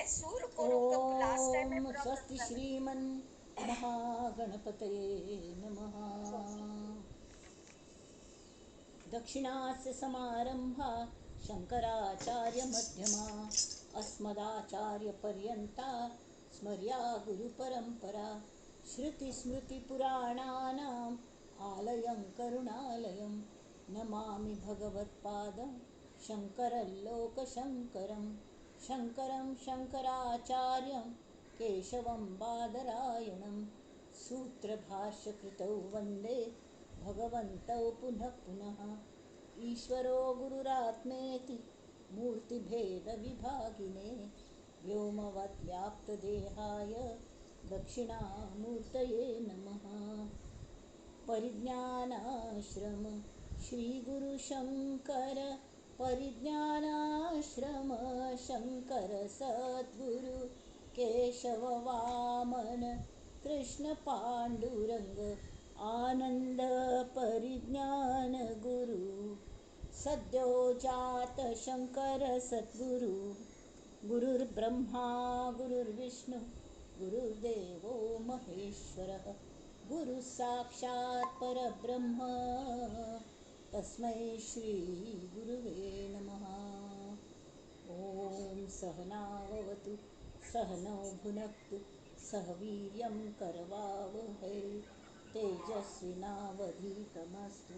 सूर करूंक last time Om problem स्वस्ति जालो. श्रीमन महागणपतये नमः. दक्षिणास्य समारंभा शंकराचार्य मध्यमा अस्मदाचार्यपर्यन्ता स्मर्या गुरुपरंपरा. श्रुतिस्मृतिपुराणानाम् आलयं करुणालयं नमामि भगवत्पादं शङ्करं लोकशङ्करं. शङ्करं शङ्कराचार्यं केशवं बादरायणं सूत्रभाष्यकृतौ वन्दे भगवन्तौ पुनः पुनः. ईश्वरो गुरुरात्मेति मूर्तिभेदविभागिने व्योमवद्व्याप्तदेहाय दक्षिणामूर्तये नमः. परिज्ञानाश्रम श्रीगुरुशङ्कर परिज्ञानाश्रम शङ्कर सद्गुरु केशव वामन कृष्ण पांडुरंग आनंद परिज्ञान गुरु. सद्यो जात शंकर सद्गुरु. गुरुर्ब्रह्मा गुरुर्विष्णु गुरुर्देवो महेश्वरः. गुरु साक्षात् परब्रह्म तस्मै श्री गुरुवे नमः. ॐ सहनावतु सहनौ भुनक्तु सह वीर्यं करवावहै. तेजस्विनावधीतमस्तु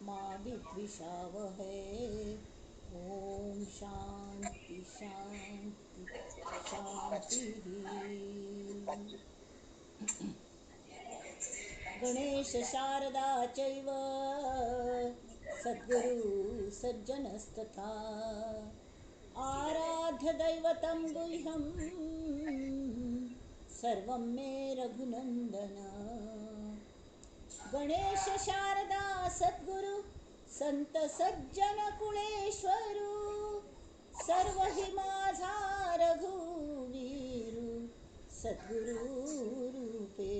मा विद्विषावहै. ॐ शांति शांति शांतिः. गणेश शारदा चैव सद्गुरु सज्जनस्तथा. आराध्य दैवतं गुह्यं सर्वं मे रघुनंदन. गणेश शारदा सद्गुरु संत सज्जन कुळेश्वरू. सर्व हि माझा रघुवीरू सद्गुरु रूपे.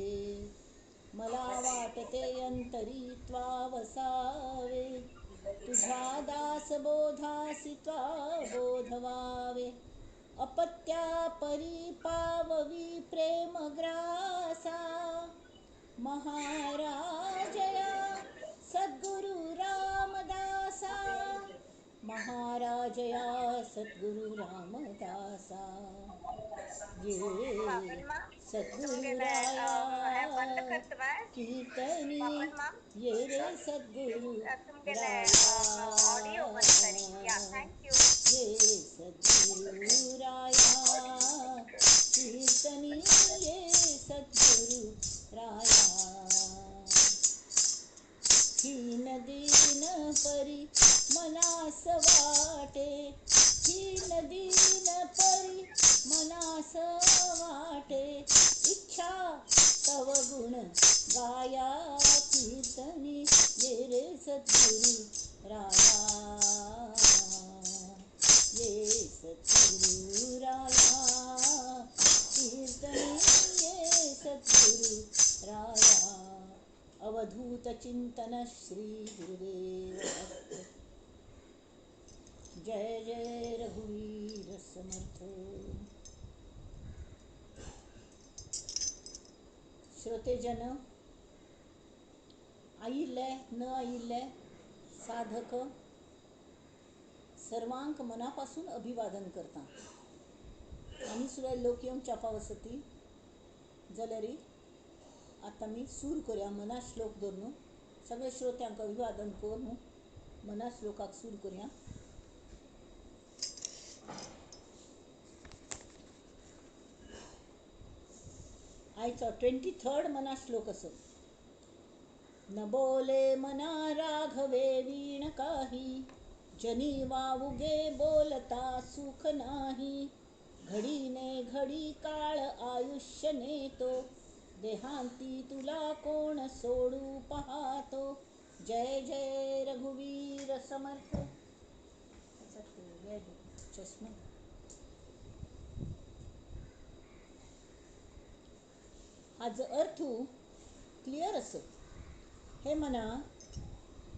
मला वाटते अंतरी त्वा वसावे. तुझ्या दास बोधासी त्वा बोधवावे. अपत्या परी पाववी प्रेम ग्रासा. महाराजया सद्गुरु रामदासा. महाराजया सद्गुरु रामदासा. ये बाबन माम तुमगेले सद्गुरुराया हें बंद करता बाय. कीर्तनी बाबन माम ये रे सद्गुरु तुमगेले राया. ऑडियो बंद करी. या thank you. ये सद्गुरुराया कीर्तनी ये सद्गुरु राया. हीन दीन परी मनास वाटे. हीन दीन परी मनास वाटे. इच्छा तव गुण गाया कीर्तनी ये रे सद्गुरु राया. ये सद्गुरु राया कीर्तनी ये सद्गुरु राया. अवधूत चिंतन श्री गुरुदेव दत्त. जय जय रघुवीर समर्थ. श्रोतेजन, आयिल्ले न आयिल्ले साधक सर्वांक मनापासून अभिवादन करता. आमी सुद्दां लोक येवन चाफा वसती जाल्यार आतां आमी सूर करया मना श्लोक धरून. सगळे श्रोत्यांक अभिवादन करून मना श्लोकाक सूर करया. आयचो 23rd मना श्लोक असो. न बोले मना राघवे वीण काही. जनी वाऊगे बोलता सुख नाही. घडीने घडी काळ आयुष्य नेतो. देहांती तुला कोण सोडू पाहतो. जय जय रघुवीर समर्थ. चष्मा हाजो अर्थ क्लियर असो. हे मना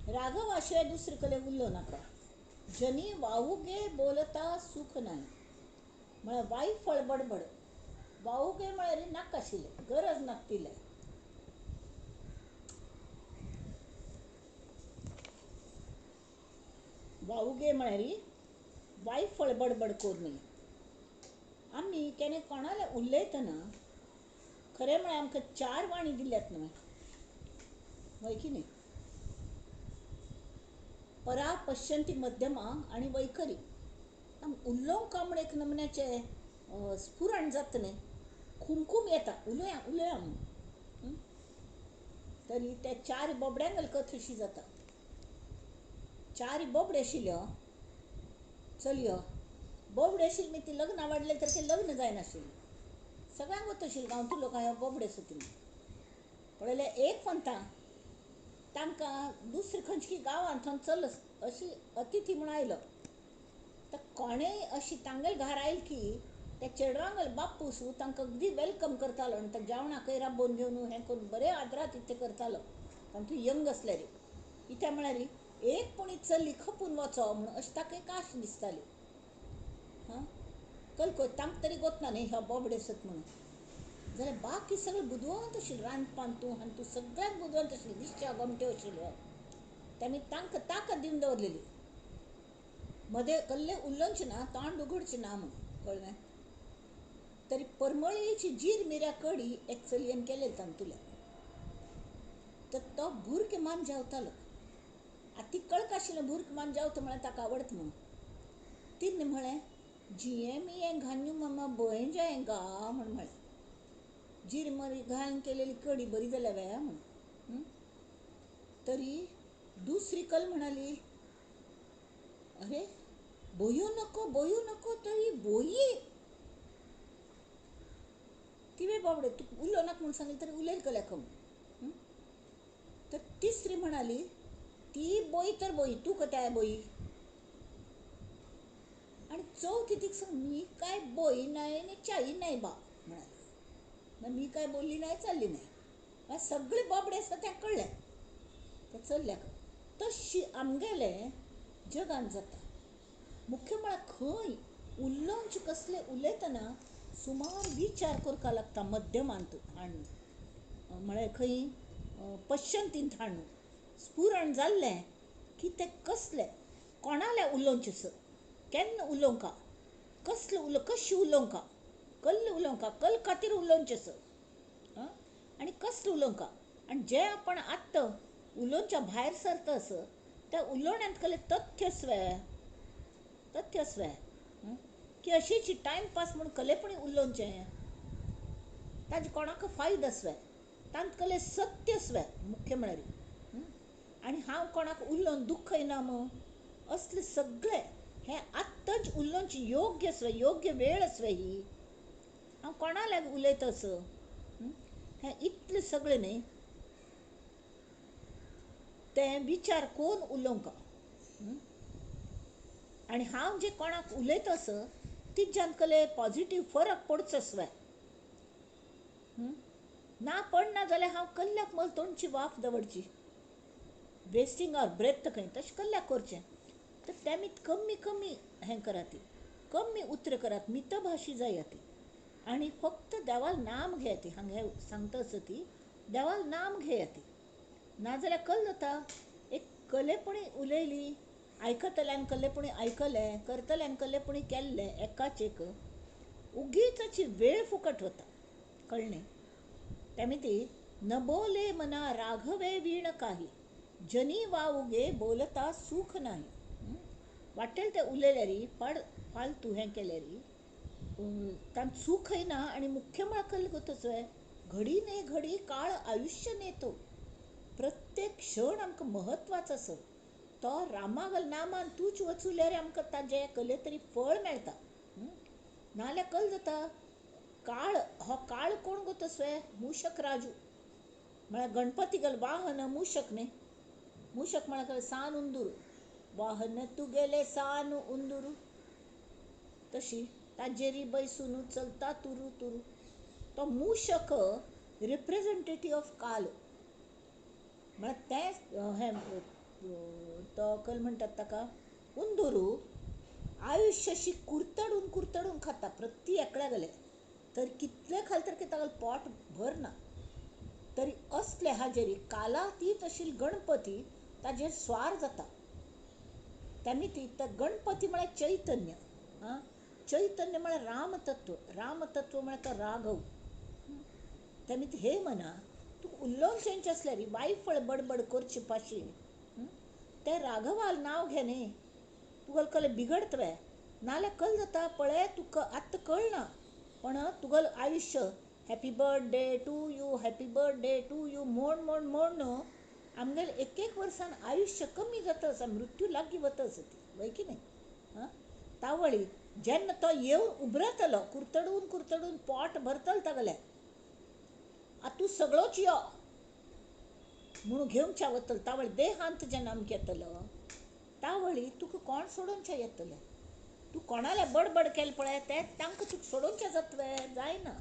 राघवाशिवाय दुसरे कडेन उल्लो नाका. जनी वाऊगे बोलता सुख नाही. म्हळ्यार वायफळ बडबड वावुगे म्हळ्यार नाका आशिल्लें, गरज नासतिल्लें. वावुगे म्हळ्यार वायफळ बडबड करूं. आमी केन्ना कोणाले उलयतना खरें म्हळ्यार आमकां चार वाणी दिल्यात न्हय, हय की न्ही? परा पश्यंती मध्यमा आनी वैखरी. उलोवंक म्हण एक नमुन्याचें स्फुरण जाता न्ही, खुमखूम येता, उलया उलया म्हूण. तरी त्या चार बोबड्यांक कथ अशी जाता. चार बोबडे आशिल्ल्यो चलयो, बोबडे आशिल्ली मी ती लग्नां वाडले तर ते लग्न जायनाशिल्लें. सगळ्यांक वता आशिल्लें गांवतू लोक ह्यो बोबडे आसा ती. पळयल्यार एक म्हणटा तांकां दुसरे खंयची गांवांत थंय चल अशी अतिथी म्हूण आयलो तर कोणेय अशी तांगेल घरा आयल की त्या चेडवांगेल बापूस तांकां अगदी welcome करतालो आनी त्या जेवणाकय राबोवन घेवन हें करून बरें आदरात इतलें करतालो. कारण तूं यंग आसल्यार कित्याक म्हळ्यार एक पुणी चली खपून वचो म्हूण अशें ताका एक आश दिसताली. हां कल तांकां तरी गोतना न्ही ह्या बोबडे आसत म्हणून. जाल्यार बाकी सगळे बुदवंत आशिल्ले, रांदपान तूं आनी तूं सगळ्याक बुदवंत आशिल्ले, दिसच्या गोमट्यो आशिल्ल्यो. तेमी तांकां ताकद दिवन दवरलेली, मदें कल्ले उलोवचें ना, तोंड उगडचें ना म्हूण, कळ्ळें? तरी परमळीची जीर मिऱ्या कडी एक चलयेन केलेली तांतुल्या, तर तो भुरके मान जेवतालो. आतां ती कळका आशिल्लें भुरक मान जेवता म्हळ्यार ताका आवडटा म्हणून. तिणें म्हळें जिये मिये घान्यू मम्मा बंय जायगा म्हूण म्हळें. जीर मरी घालून केलेली कडी बरी जाल्या व्या म्हूण. तरी दुसरी कल म्हणाली, अरे बोयू नको बोयू नको तरी बोयी. तिवे बाबडे तूं उलोव नाका म्हूण सांगलें तरी उलयल कल्या कम. तर तिसरी म्हणाली, ती बोई तर बोई, तूं कताय बोई. आनी चवथी तिका सांग, मी काय बोई नाही आनी चाई नाही बा म्हणाली. मी काय बोलली नाही, चालली नाही. सगळे बाबडे आसता त्या कळ्ळें, ते चल्ल्या. तशी आमगेलें जगान जाता. मुख्य म्हळ्यार खंय उलोवचें कसलें उलयतना सुमार विचार करपाक लागता मध्यमांत हाडून, म्हळ्यार खंय पश्चंतीन हाडून स्फुरण जाल्लें की तें कसलें कोणालें उलोवचें सर, केन्ना उलोवंका, कसलें उलो, कशें उलोवंका, कल्ल उलोवंका, कल खातीर उलोवचें सर आनी कसलें उलोवंका. आनी जें आपण आत्तां उलोवच्या भायर सरता आसत त्या उलोवण्यांत कसलें तथ्य आसवे, तथ्य आसवे की अशीच टायमपास म्हूण कलेपणी उलोवचें, ताजे कोणाक फायदो आसवे, तांत कसलें सत्य आसवे मुख्य म्हळ्यार. आनी हांव कोणाक उलोवन दुख्ख येना मू, असलें सगळें हें आत्तांच उलोवचें योग्य आसवे, योग्य वेळ आसवे ही. हांव कोणा लागीं उलयता असो हें इतलें सगळें न्ही तें विचार करून उलोवंक. आनी हांव जें कोणाक उलयता आसत तिज्यान कसले पॉजिटीव फरक पडचो आसवे. ना पडना जाल्यार हांव कल्ल्याक म्हज्या तोंडची वाफ दवरची, वेस्टींग our breath खंय, तशें कल्ल्याक करचें. तर तेमी कमी कमी हें करात, कमी उतरां करात, मितभाशी जायात आनी फक्त देवाल नाम घेयात. हांगा सांगता आसा ती देवाल नाम घेयात. नाजाल्यार कल जाता एक कलेपणी उलयली, आयकतल्यान कलेपणी आयकलें, करतल्यान कलेपणी केल्लें, एकाच एक उगीच अशी वेळ फुकट वता, कळ्ळें? तेमी ती न बोले मना राघवे वीण काही, जनी वाऊगे बोलता सूख नाही. वाटेल तें उलयल्यार पाड फालतू हें केल्यार तांत सूखय ना. आनी मुख्य म्हळ्यार कल गोतच घडी ने घडी काळ आयुश्य नेतो. प्रत्येक क्षण आमकां म्हत्वाचो आसा. तो रामागल नामान तूंच वचुल्यार आमकां ताजें कसलें तरी फळ मेळटा. नाजाल्यार कल जाता काळ, हो काळ कोण गोतसवे मूषक राजू म्हळ्यार गणपती गल वाहन मूषक न्ही. मूषक म्हळ्यार सान उंदूर, वाहन तुगेले सान उंदूर, तशी ताजेरी बैसून चलता तुरू तुरू. तो मूषक रिप्रेझेंटेटीव ऑफ काल म्हळ्यार तें हें तो कल म्हणटात ताका उंदुरू आयुश्य अशी कुरतडून कुरतडून खाता प्रति एकल्या गेले तर कितले खाल तर ताका पोट भरना. तरी असले हाजेरी कालातीत अशी गणपती ताजेर स्वार जाता. त्यामी ती गणपती म्हळ्यार चैतन्य. आं, चैतन्य म्हळ्यार रामतत्व, रामतत्व म्हळ्यार तो राघव. त्यामी हे मना तूं उल्लोवन चेंज आसल्यार वायफळ बडबड करची पाशी ते राघवाल नांव घे न्ही, तुगेलें कले बिगडतवे नाल्यार कल जाता पळय तुका आत्तां कळना पण तुगेलें आयुश्य happy birthday to you, happy birthday to you म्हण म्हण म्हण न्हू आमगेलें एक एक वर्सान आयुश्य कमी जाता आसा, मृत्यू लागीं वता आसा ती, वय की न्ही. आं, तावळी जेन्ना तो येवन उबरतलो कुरतडून कुरतडून पोट भरतलो तागेलें, आतां तूं सगळोच यो म्हणून घेवच्या वतलो. तावळी देहांत जेन्ना आमकां येतलो तावळी तुका कोण सोडोवचें येतलें? तूं कोणाले बडबड केलें पळय तें तांकां तुका सोडोवचें जातलें? जायना.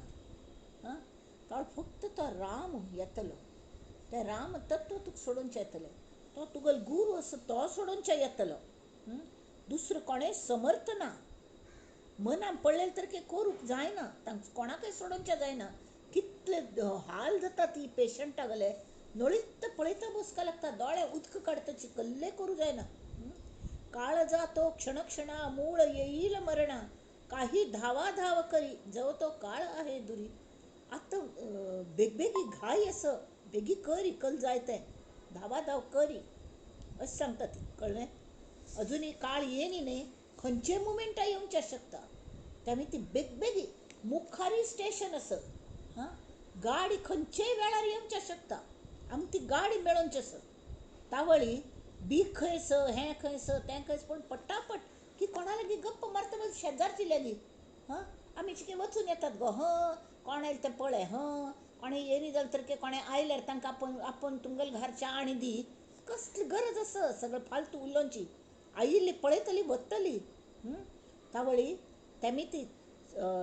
आं, तावळ फक्त तो राम येतलो, तें राम तत्व तुका सोडोवचें येतलें, तो तुगेलो गुरू आसा तो सोडोवचें येतलो. दुसरो कोणें समर्थ ना. मनान पडलें तर कितें करूंक जायना, तांकां कोणाकय सोडोवचें जायना. कितले हाल जाता ती पेशंटा गेले नळीत पळयता बसका लागता, दोळे उदक काडटा, कल्ले करूं जायना. काळ जातो क्षणक्षणा मूळ येईल मरणा, काही धावा धाव करी जव तो काळ आहे दुरी. आतां बेगबेगी घाय आसा, बेगी करी कल जाय तें, धावा धाव करी अशें सांगता ती. कळ्ळें? अजुनूय काळ येयनी न्ही, खंयचे मुमेंटा येवचें शकता. त्यामुळे ती बेगबेगी मुखारी स्टेशन आसा, हां, गाडी खंयचेय वेळार येवचें शकता, आमकां ती गाडी मेळोवची आसा. तावळी बीक खंय आसा, हें खंय आसा, तें खंय आसा, पूण पटापट की कोणा लागीं गप्प मारता बस शेजारची लागीं. हां, आमी चिके वचून येतात गो, हं कोण आयलें तें पळय, हं कोणें येयली जाल्यार तर कोणें आयल्यार तांकां आपोवन आपोवन तुमगेले घरा च्या आनी दी. कसली गरज आसा सगळें फालतू उलोवची? आयिल्ली पळयतली वतली. तावळी तेमी ती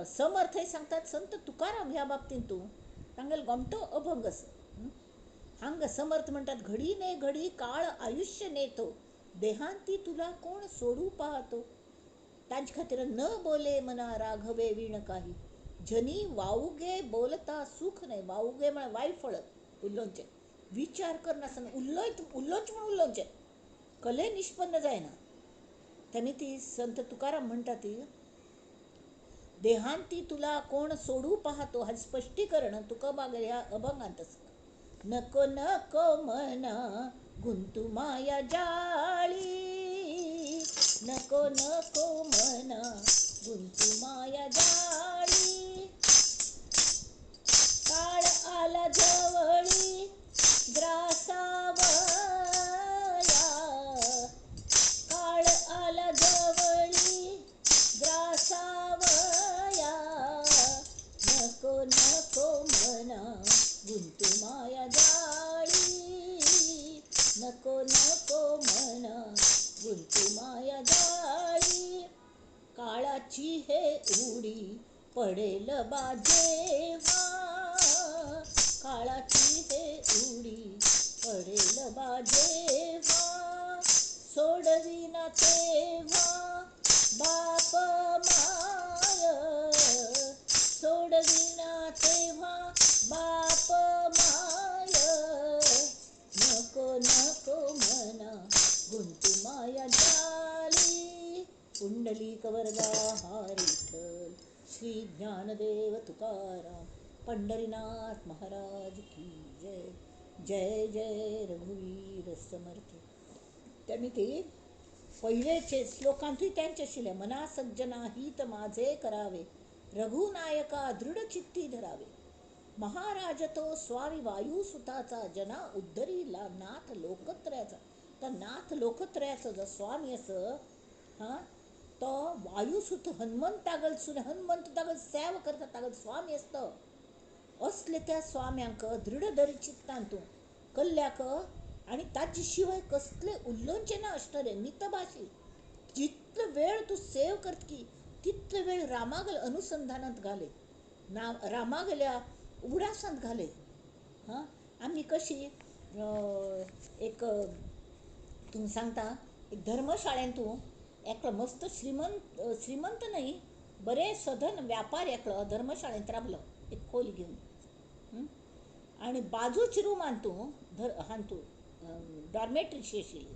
समर्थय सांगतात संत तुकाराम ह्या बाबतींत तूं तांगेलो गोमटो अभंग आसा. हांगा समर्थ म्हणटात घडी ने घडी काळ आयुश्य नेतो, देहांती तुला कोण सोडू पाहतो. तांचे खातीर न बोले मना राघवे वीण काही, जनी वाऊगे बोलता सुख न्हय. वाऊगे म्हळ्यार वायफळ उलोवचें, विचार करनासतना उलोयत उलोवचें म्हूण उलोवचें, कले निष्पन्न जायना. तेमी ती संत तुकाराम म्हणटा ती देहांती तुला कोण सोडू पाहतो, हाचें स्पश्टीकरण तुका बागेल्या ह्या अभंगांत आसा. नको नको मना गुंतू माया जाळी, नको नको मना गुंतू माया जाळी, काळ आला जवळी ग्रासावया, काळ आला जवळी ग्रासावया, नको नको मना गुंतू माया जाळी, नको नको मना गुंतू माया जाळी, काळाची हे उडी पडेल बाजेवा, काळाची हे उडी पडेल बाजेवा, सोडविना तेव्हा बाप माय, सोडविना तेव्हा बाप माय, नको नको मना गुंतू माया जाली. पुंडलीक वरदा हरी विठ्ठल, श्री ज्ञानदेव तुकाराम, पंढरीनाथ महाराज की जय. जय जय रघुवीर समर्थ. त्यांनी ते पहिलेचे श्लोकांतूय त्यांचे आशिल्ले, मना सज्जना हित माझे करावे, रघुनायका दृढ चित्ती धरावे, महाराज तो स्वामी वायुसुताचा, जना उद्धरीला नाथ लोकत्रयाचा. तर नाथ लोकत्रयाचा जो स्वामी असं, हां, तो वायुसुत हनुमंतागल सुन हनुमंत तागल सेवा करता तागल स्वामी आसता. असले त्या स्वाम्यांक दृढ धरी चित्तान तूं कल्ल्याक आनी ताजे शिवाय कसले उल्लोवचें ना आसतलें मितभाशी. जितलो वेळ तूं सेव करतकी तितलो वेळ रामागल अनुसंधानांत घाले, ना रामागल्या उगडासांत घाले. हां, आमी कशी एक तुमकां सांगता, एक धर्मशाळेंत तूं एकलो मस्त श्रीमंत, श्रीमंत न्हय, बरे सधन व्यापार एकलो धर्मशाळेंत रावलो एक खोल घेवन. आनी बाजूच रुमान तूं हातूं डॉर्मेट्रीशी आशिल्ली,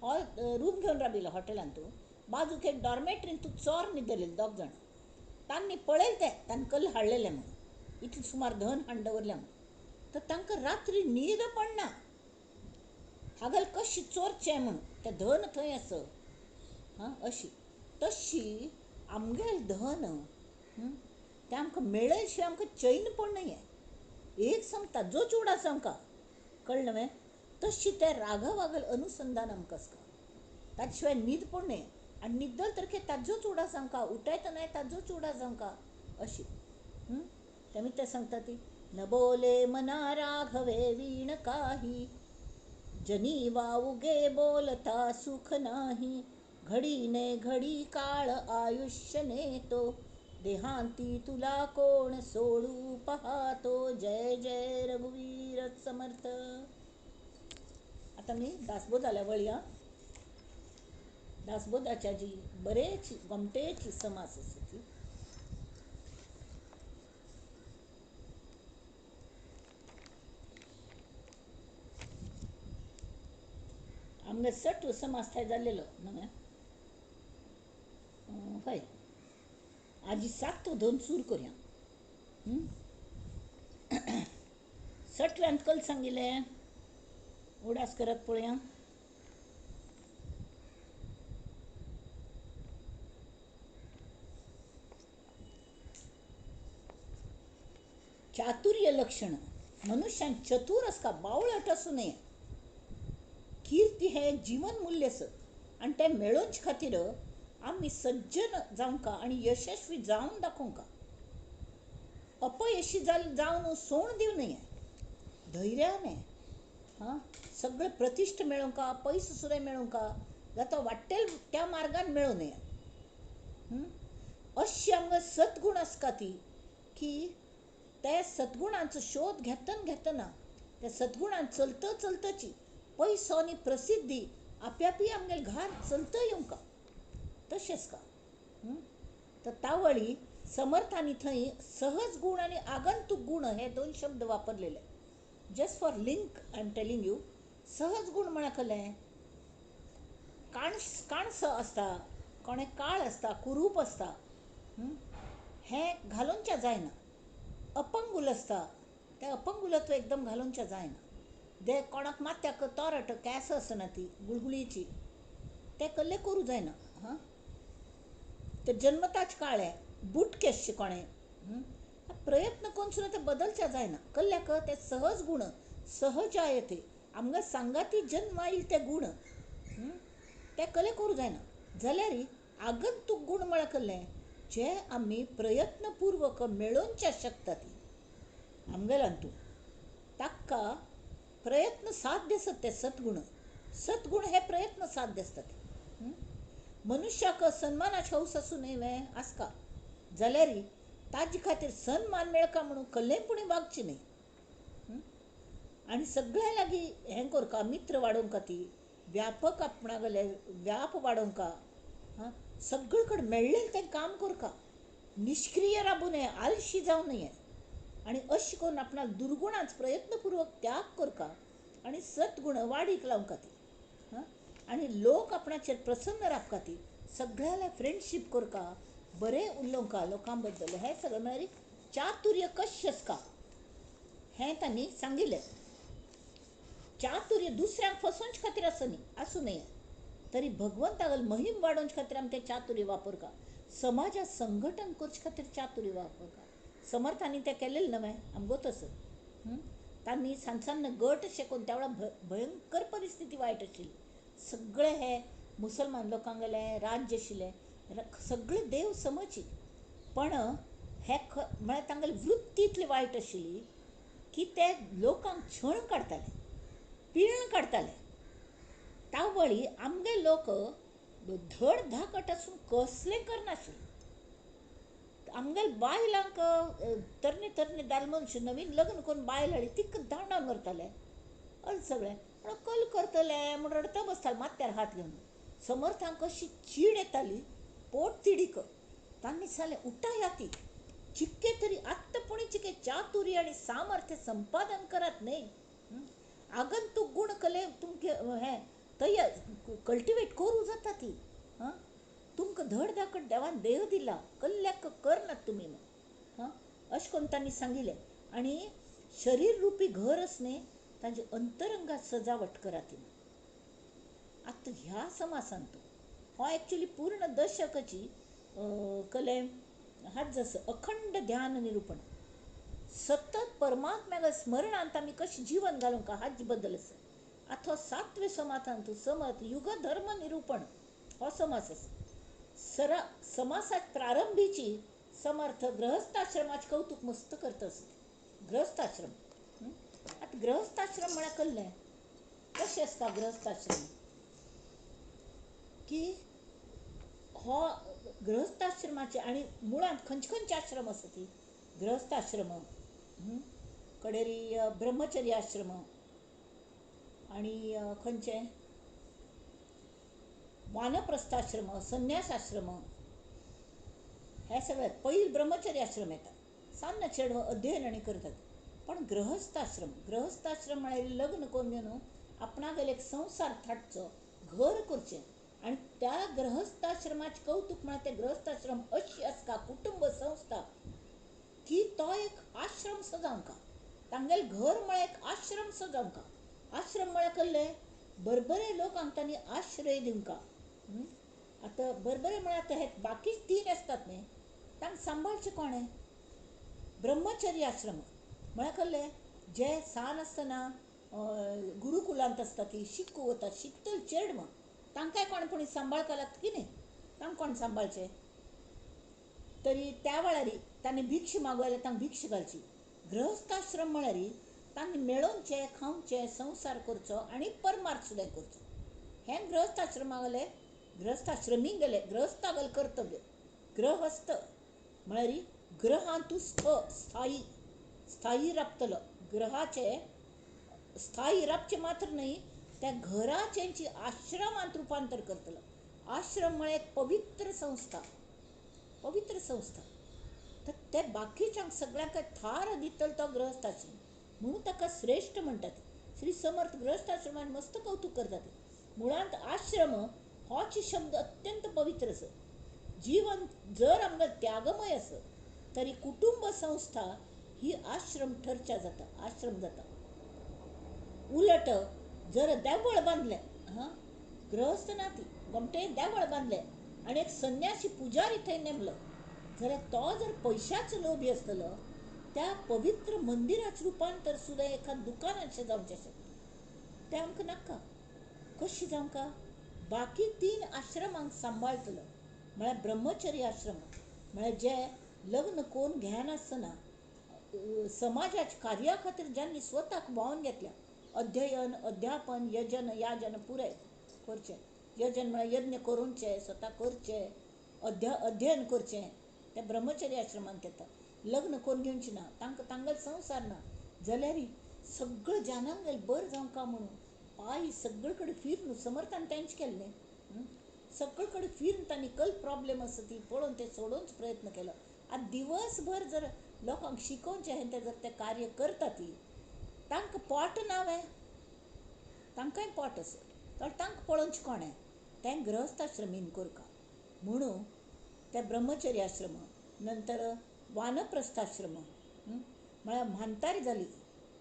हॉल रूम घेवन राविल्लो हॉटेलान तूं, बाजूक एक डॉर्मेट्रीन तूं चोर न्हिदलेले दोग जाण. तांणी पळयलें तें, तांणी कल्ल हाडलेलें म्हूण, इतलें सुमार धन हाडून दवरलें म्हूण. तर तांकां रात्री न्हीद पडना, हागल कशी चोरचें म्हूण, तें धन थंय आसा. हां, अशी तशी आमगेलें धन तें आमकां मेळ्ळे शिवाय आमकां चैन पडना. हें एक सांगता जो चूड आसा आमकां, कळ्ळें न्हय? तशी तें राघवागल अनुसंधान आमकां आसता, ताचे शिवाय न्हीद पडना. आनी न्हिदल तर ताजोच उडास आमकां, उठयतनाय ताजोच उडास आमकां, अशी. तेमी तें सांगता ती, न बोले मना राघवे वीण काही, जनी वाऊगे बोलता सुख नाही, घडीने घडी काळ आयुष्य नेतो, देहांती तुला कोण सोडू पाहतो, जय जय रघुवीर समर्थ. आता मी दासबोधाला वळया. दासबोधाच्या जी बरेच गोमटेची समास आसा ती. आमगे सट समास थंय जाल्लेलो न्हय? हय, आजी सात दोन सूर करया. सटव्यांत कल सांगिल्लें, उडास करात पळोवया. चातुर्य लक्षण, मनुष्यान चतुर आसका, बावळट आसूं नये. कीर्ती हे जीवन मूल्य आसा आनी तें मेळोवचे खातीर आमी सज्जन जावंका आनी यशस्वी जावन दाखोवंका. अपयशी जावन सोण दिवं नये, धैर्याने हां सगळें प्रतिश्ठा मेळोवंका, पयसो सुद्दां मेळोवंका, जाता वाटेल त्या मार्गान मेळोवं नये. अशी आमकां सद्गुण आसका ती की त्या सद्गुणांचो शोध घेतना घेतना त्या सद्गुणान चलता चलताची पयसो आनी प्रसिद्धी आप्यापी आमगेले घार चलता येवंका, तशें आसका. तर तावळी समर्थांनी थंय सहज गुण आनी आगंतुक गुण हे दोन शब्द वापरलेले. Just for link I am telling you. सहज गुण म्हळ्यार कसलें? काणसो आसता, कोणें काळ आसता, कुरूप आसता, हें घालूनच्या जायना. अपंगूल आसता, तें अपंगुलत्व एकदम घालूनचें जायना. दे कोणाक माथ्याक तोरट केंस आसना ती गुळगुळीची, तें कल्लें करूं जायना. हां, ते जन्मताच काळें बुटकें अशें कोणें प्रयत्न करून सुद्दां तें बदलचें जायना. कल्ल्याक ते सहज गुण सहजायते आमकां सांगाती जन्मा येयल ते गुण ते कल्लें करूं जायना. जाल्यार आगंतूक गुण म्हळ्यार कसलें? जे आमी प्रयत्नपूर्वक मेळोवच्या शकता ती आमगेल्यान तूं ताका प्रयत्न साध्य आसता ते सद्गुण. सद्गुण हे प्रयत्न साध्य आसतात. मनुष्याक सन्मानाची हौस आसूं न्हय वे आसका, जाल्यार ताजे खातीर सन्मान मेळका म्हणून कल्लें पुणी वागची न्हय. आनी सगळ्यां लागीं हें करका, मित्र वाडोवंका, ती व्यापक आपणागेले व्याप वाडोवंका. हां, सगळे कडेन मेळ्ळें तें काम करका, निश्क्रीय राबूं नये, आलशी जावं नये. आनी अशें करून आपणाक दुर्गुणांच प्रयत्नपूर्वक त्याग करका आनी सद्गुण वाडीक लावंका ती. हां, आनी लोक आपणाचेर प्रसन्न रावका ती, सगळ्याला फ्रेंडशीप करका, बरें उलोवंका लोकां बद्दल. हें सगळें म्हळ्यार चातुर्य कशें आसका हें तांणी सांगिल्लें. चातुर्य दुसऱ्यांक फसोवचे खातीर आसूं नये, तरी भगवंतागल महिम वाडोवचे खातीर आमी तें चातुर्य वापरका. समाजात संघटन करचे खातीर चातुर्य वापरका. समर्थांनी तें केलेलें न्हय आमगो तसो. तांणी सान सान गट अशें करून त्या वेळार भयंकर परिस्थिती वायट आशिल्ली. सगळे हे मुसलमान लोकांगेलें राज्य आशिल्लें, सगळे देव समजी, पण हे म्हळ्यार तांगेली वृत्ती इतली वायट आशिल्ली की ते लोकांक छळ काडटाले, पिळण काडटाले. तावळी आमगे लोक धड धाकट आसून कसलें करनाशिल्ले. आमगेले बायलांक तरणे तरणे दादले मनीस नवीन लग्न करून बायल हाडली तिका धांवडावन व्हरताले अशें सगळें. म्हणून कल करतले म्हूण रडता बसताले माथ्यार हात घेवन. समर्थांक अशी चीड येताली पोट तिडीक. तांणी सांगलें उठाया ती चिक्के तरी आत्तपुणी चिके चातुर्य आनी सामर्थ्य संपादन करात न्हय. आगंतूक गुण कले तुमके हें तयार कल्टिवेट करूं जाता ती. हां, तुमकां धड धाकट देवान देह दिला, कल्ल्याक करनात तुमी मग. हां, अशें करून तांणी सांगिल्लें. आनी शरीर रुपी घर आसने ताजे अंतरंगात सजावट करात. आतां ह्या समासान तो हो एक्चुली पूर्ण दशकाची कले हात जसो अखंड ध्यान निरूपण सतत परमात्म्याक स्मरणांत आमी कशें जीवन घालूंक हाज बद्दल आसा. आतां हो सातवे समासांत समर्थ युगधर्म निरूपण हो समास आसा. सरा समासात प्रारंभीची समर्थ गृहस्थाश्रमाचें कौतुक मस्त करता आसता. गृहस्थाश्रम आतां गृहस्थाश्रम म्हळ्यार कसलें, कशें आसता गृहस्थाश्रम की हो गृहस्थाश्रमाचे आनी मुळांत खंयचे खंयचे आश्रम आसा ती गृहस्थाश्रम कडेरी ब्रह्मचर्य आश्रम आनी खंयचे वानप्रस्थाश्रम संन्यासाश्रम. हे सगळे पयलीं ब्रह्मचर्य आश्रम येता, सान्न चेडवां अध्ययन आनी करतात. पण गृहस्थाश्रम गृहस्थाश्रम म्हळ्यार लग्न करून घेवन आपणागेर एक संवसार थाटचो, घर करचें. आनी त्या गृहस्थाश्रमाचें कौतुक म्हळ्यार ते गृहस्थाश्रम अशी आसता कुटुंब संस्था की तो एक आश्रम सो जावंका. तांगेलें घर म्हळ्यार एक आश्रम सो जावंका. आश्रम म्हळ्यार कसलें, बरबरे लोकांक तांणी आश्रय दिवंका. आतां बरबरे म्हळ्यार आतां हे बाकी तीन आसतात न्ही, तांकां सांबाळचें कोणें? ब्रह्मचर्य आश्रम म्हळ्यार कसलें, जे सान आसतना गुरुकुलांत आसता ती शिकूंक वतात, शिकतले चेडवां तांकांय कोण कोणी सांबाळपाक लागता की न्ही, तांकां कोण सांबाळचें? तरी त्या वेळार तांणी भिक्षा मागूं जाल्यार तांकां भिक्षा घालची. गृहस्थाश्रम म्हळ्यार तांणी मेळोवचें, खावचें, संवसार करचो आनी परमार्थ सुद्दां करचो. हें गृहस्थाश्रमा गेलें, गृहस्थाश्रमी गेलें, गृहस्थागेलें कर्तव्य. गृहस्थ म्हळ्यार ग्रहांतू स्थ स्थायी स्थायी राबतलो. ग्रहाचे स्थायी राबचें मात्र न्हय, त्या घराचेंची आश्रमांत रुपांतर करतलो. आश्रम म्हळ्यार एक पवित्र संस्था, पवित्र संस्था. तर ते बाकीच्यांक सगळ्यांक थार दितलो तो गृहस्थाश्रम, म्हणून ताका श्रेश्ठ म्हणटात. श्री समर्थ गृहस्थाश्रमान मस्त कौतुक करतात. मुळांत आश्रम होच शब्द अत्यंत पवित्र आसा. जीवन जर आमकां त्यागमय आसा तरी कुटुंब संस्था ही आश्रम ठरच्या जाता, आश्रम जाता. उलट जर देवळ बांदलें, हां, गृहस्थ ना ती गोमटे देवळ बांदलें आनी एक संन्यासी पुजारी थंय नेमलो जाल्यार तो जर पयशाचो लोभी आसतलो त्या पवित्र मंदिराचें रुपांतर सुद्दां एका दुकानाचें जावचें शकता. तें आमकां नाका. कशें जावंका? बाकी तीन आश्रमांक सांबाळटलो म्हळ्यार ब्रह्मचर्य आश्रम म्हळ्यार जे लग्न करून घेनासतना समाजाच्या कार्या खातीर ज्यांनी स्वताक व्हांवन घेतल्या, अध्ययन अध्यापन यजन याजन पुराय करचें. यजन म्हळ्यार यज्ञ करूनचें, स्वता करचें, अध्ययन करचें, तें ब्रह्मचर्य आश्रमांत येता. लग्न करून घेवचें ना, तांकां तांगेलो संवसार ना जाल्यार सगळें जानांगेल बरें जावंका म्हणून पांय सगळे कडेन फिरून समर्थान तेंच केल्लें. सगळे कडेन फिरून तांणी कल प्रॉब्लेम आसा ती पळोवन ते सोडोवचो प्रयत्न केलो. आतां दिवसभर जर लोकांक शिकोवचें हें ते जर तें कार्य करता ती तांकां पोट ना वे, तांकांय पोट आसा, तर तांकां पळोवचें कोणें? तें गृहस्थाश्रमीन करका. म्हणून ते ब्रह्मचर्य आश्रम, नंतर वानप्रस्थाश्रम म्हळ्यार म्हांतारी जाली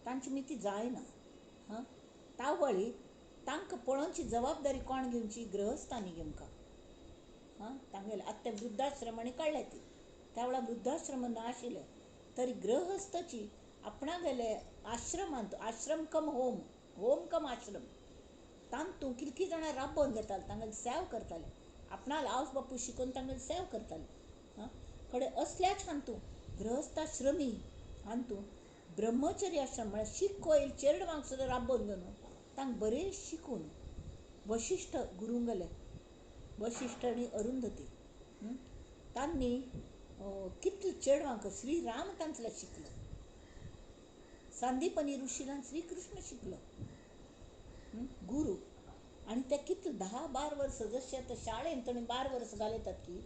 तांची मिती जायना, हां, तावळी तांकां पळोवची जबाबदारी कोण घेवची? गृहस्थांनी घेवंका. हां, तांगेले आतां ते वृद्धाश्रमांनी काडल्या ती, त्या वेळार वृद्धाश्रम नाशिल्ले तरी गृहस्थाची आपणागेले आश्रमांत, आश्रम कम होम, होम कम आश्रम, तांतूं कितलीं जाणां राबोवन घेताले, तांगेले सेव करताले, आपणाले आवय बापूय शिकोवन तांगेले सेव करताले. हां, कडेन असल्याच हातूंत गृहस्थाश्रमी हातूंत ब्रह्मचर्य आश्रम म्हळ्यार शिकोयल चेडवांक सुद्दां राबोवन घेवन तांकां बरें शिकून वशिश्ठ गुरूंक गेले, वशिश्ठ आनी अरुंधती तांणी कितले चेडवांक श्रीराम तांतले शिकलो, सांदीपनी ऋषीलान श्रीकृष्ण शिकलो गुरू. आनी ते कितले 10-12 वर्सां जशें आतां शाळेंत ताणें 12 वर्सां घालयतात की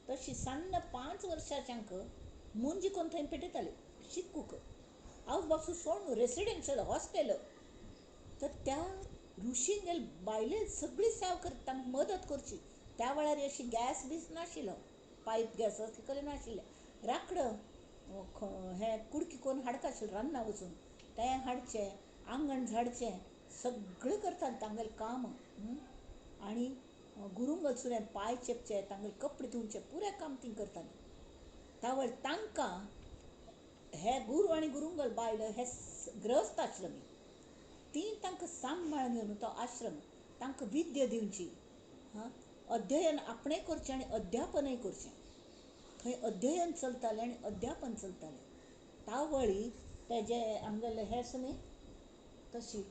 तशी सान्न 5 वर्सांच्यांक मुंजी कोन्न थंय पेटयताली शिकूंक. आवय बापूय सोडून रेसिडेन्शियल हॉस्टेल. तर त्या ऋषींगेर बायले सगळी सेवा करता, तांकां मदत करची. त्या वेळार अशी गॅस बीस नाशिल्लो, पायप गॅस असले कसलें नाशिल्लें. राकडो हें कुडकी करून हाडता आशिल्लें रान्ना वचून, तें हाडचें, आंगण झाडचें, सगळें करतालें तांगेलें काम. आनी गुरूंक वचून पांय चेपचे, तांगेले कपडे धुवचे, पुरें काम तीं करतालीं. त्या वेळार तांकां हे गुरू आनी गुरुंगल बायल हे गृहस्थ आश्रमी तीं तांकां सांबाळून घेवन तो आश्रम तांकां विद्या दिवची, हां, अध्ययन आपणें करचें आनी अध्यापनय करचें. थंय अध्ययन चलतालें आनी अध्यापन चलतालें. तावळी तेजे आमगेले हें आसा न्ही तशी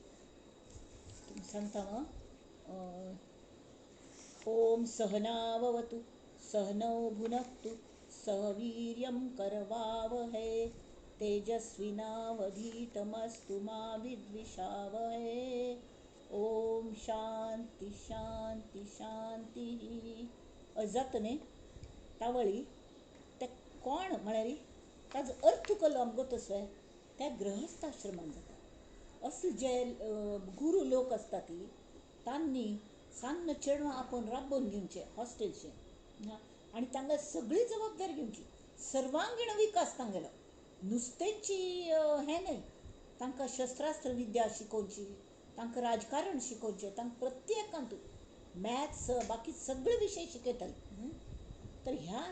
सांगता हांव. ओम सहनाववतु सहनौ भुनक्तु सह वीर्यं करवावहै तेजस्विनावधीतमस्तु मा विद्विषावहै. ओम शांती शांती शांती. जाता न्ही तावळी ते कोण म्हळ्यार ताजो अर्थ कलो आमगो तसो त्या गृहस्थाश्रमान जाता. असले जे गुरू लोक आसता ती तांणी सान्न चेडवां आपोवन राबोवन घेवचें हॉस्टेलचें आनी तांकां सगळी जबाबदारी घेवची. सर्वांगीण विकास तांगेलो, नुस्तेंची हें न्हय, तांकां शस्त्रास्त्र विद्या शिकोवची, तांकां राजकारण शिकोवचें, तांकां प्रत्येकांत मॅथ्स बाकी सगळे विशय शिकयताले. तर ह्या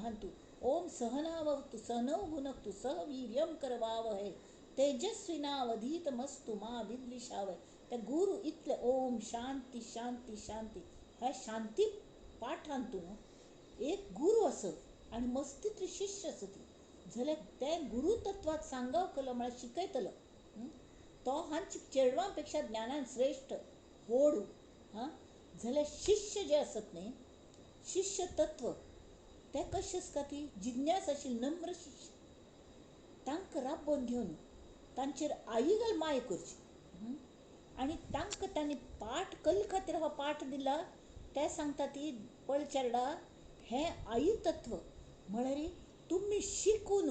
हातूंत ओम सहनावतु सहनौ भुनक्तु सह वीर्यं करवावहै तेजस्विनावधीतमस्तु मा विद्विषावहै. ते गुरू इतले ओम शांती शांती शांती ह्या शांती पाठांतू एक गुरू आसत आनी मस्तीतले शिष्य आसत जाल्यार ते गुरू तत्वाक सांगाव केलो म्हळ्यार शिकयतलो. तो हांचे चेडवां पेक्षा ज्ञानान श्रेश्ठ व्हड. हां, जाल्यार शिष्य जे आसत न्ही शिष्य तत्व ते कशें आसता ती जिज्ञास आशिल्ले नम्र शिष्य तांकां राबोवन घेवन तांचेर आईगल माय करची आनी तांकां तांणी पाठ कल खातीर हो पाठ दिला. ते सांगता ती पळ चेरडा हें आई तत्व म्हळ्यार तुमी शिकून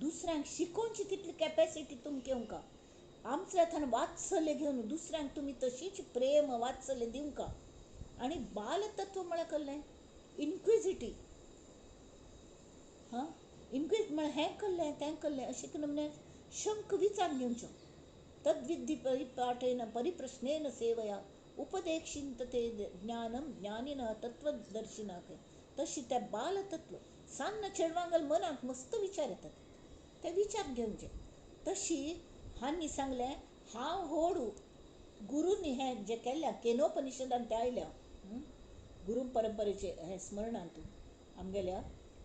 दुसऱ्यांक शिकोवची तितली कॅपेसिटी तुमकां येवंका. आमच्या वात्सल्य घेवन दुसऱ्यांक तुमी तशीच प्रेम वात्सल्य दिवंका. आनी बालतत्व म्हळ्यार कसलें इन्क्विजिटीव. हां, इन्क्विज म्हळ्यार हें कल्लें तें कल्लें अशें करून म्हळ्यार शंक विचार घेवचो. तद्विद्धी परिपाठेन परिप्रश्नेन सेवया उपदेक्षिंत ते ज्ञानम ज्ञानिन तत्वदर्शिना. तशी त्या बालतत्व सान्न चेडवांगल मनाक मस्त विचार येतात ते विचार घेवचे. तशी हांणी सांगलें हांव होडू गुरूंनी हें जें केल्ल्या केनोपनिषदान ते आयल्या गुरू परंपरेचे हें स्मरणांतू आमगेल्या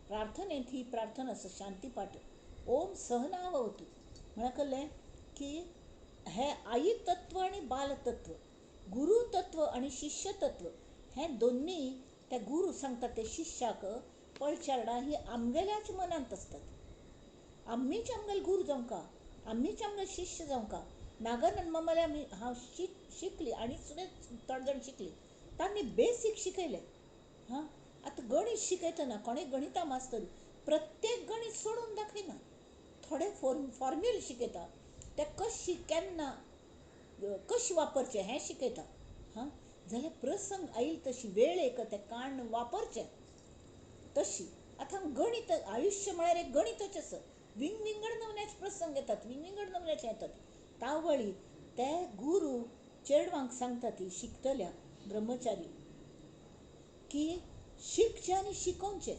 प्रार्थनेंत ही प्रार्थना आसा शांती पाठ ओम सहनावतु म्हळ्यार कळ्ळें की हे आई तत्व आनी बालतत्व, गुरू तत्व आनी शिष्य तत्व हें दोन्ही त्या गुरू सांगता ते शिष्याक पळचारडां ही आमगेल्याच मनांत आसतात. आमीच आमगेले गुरू जावंका, आमीच आमगेले शिष्य जावंका. नागानंद मामाले आमी हांव शिकली आनी सुद्दां थोडे जाण शिकली, तांणी बेसीक शिकयलें. हां, आतां गणीत शिकयतना कोणें गणिता मास्तर प्रत्येक गणीत सोडून दाखयना, थोडे फॉर्म्युल शिकयता, ते कशी केन्ना कशी वापरचें हें शिकयता. हां, जाल्यार प्रसंग आयल तशी वेळ एक तें काण वापरचें तशी. आतां गणीत आयुश्य म्हळ्यार एक गणितच आसा, विंगविंगड नमुन्याचे प्रसंग येतात, विंगविंगड नमुन्याचे येतात. तावळी ते गुरू चेडवांक सांगता ती शिकतल्या ब्रह्मचारी की शिकचें आनी शिकोवचें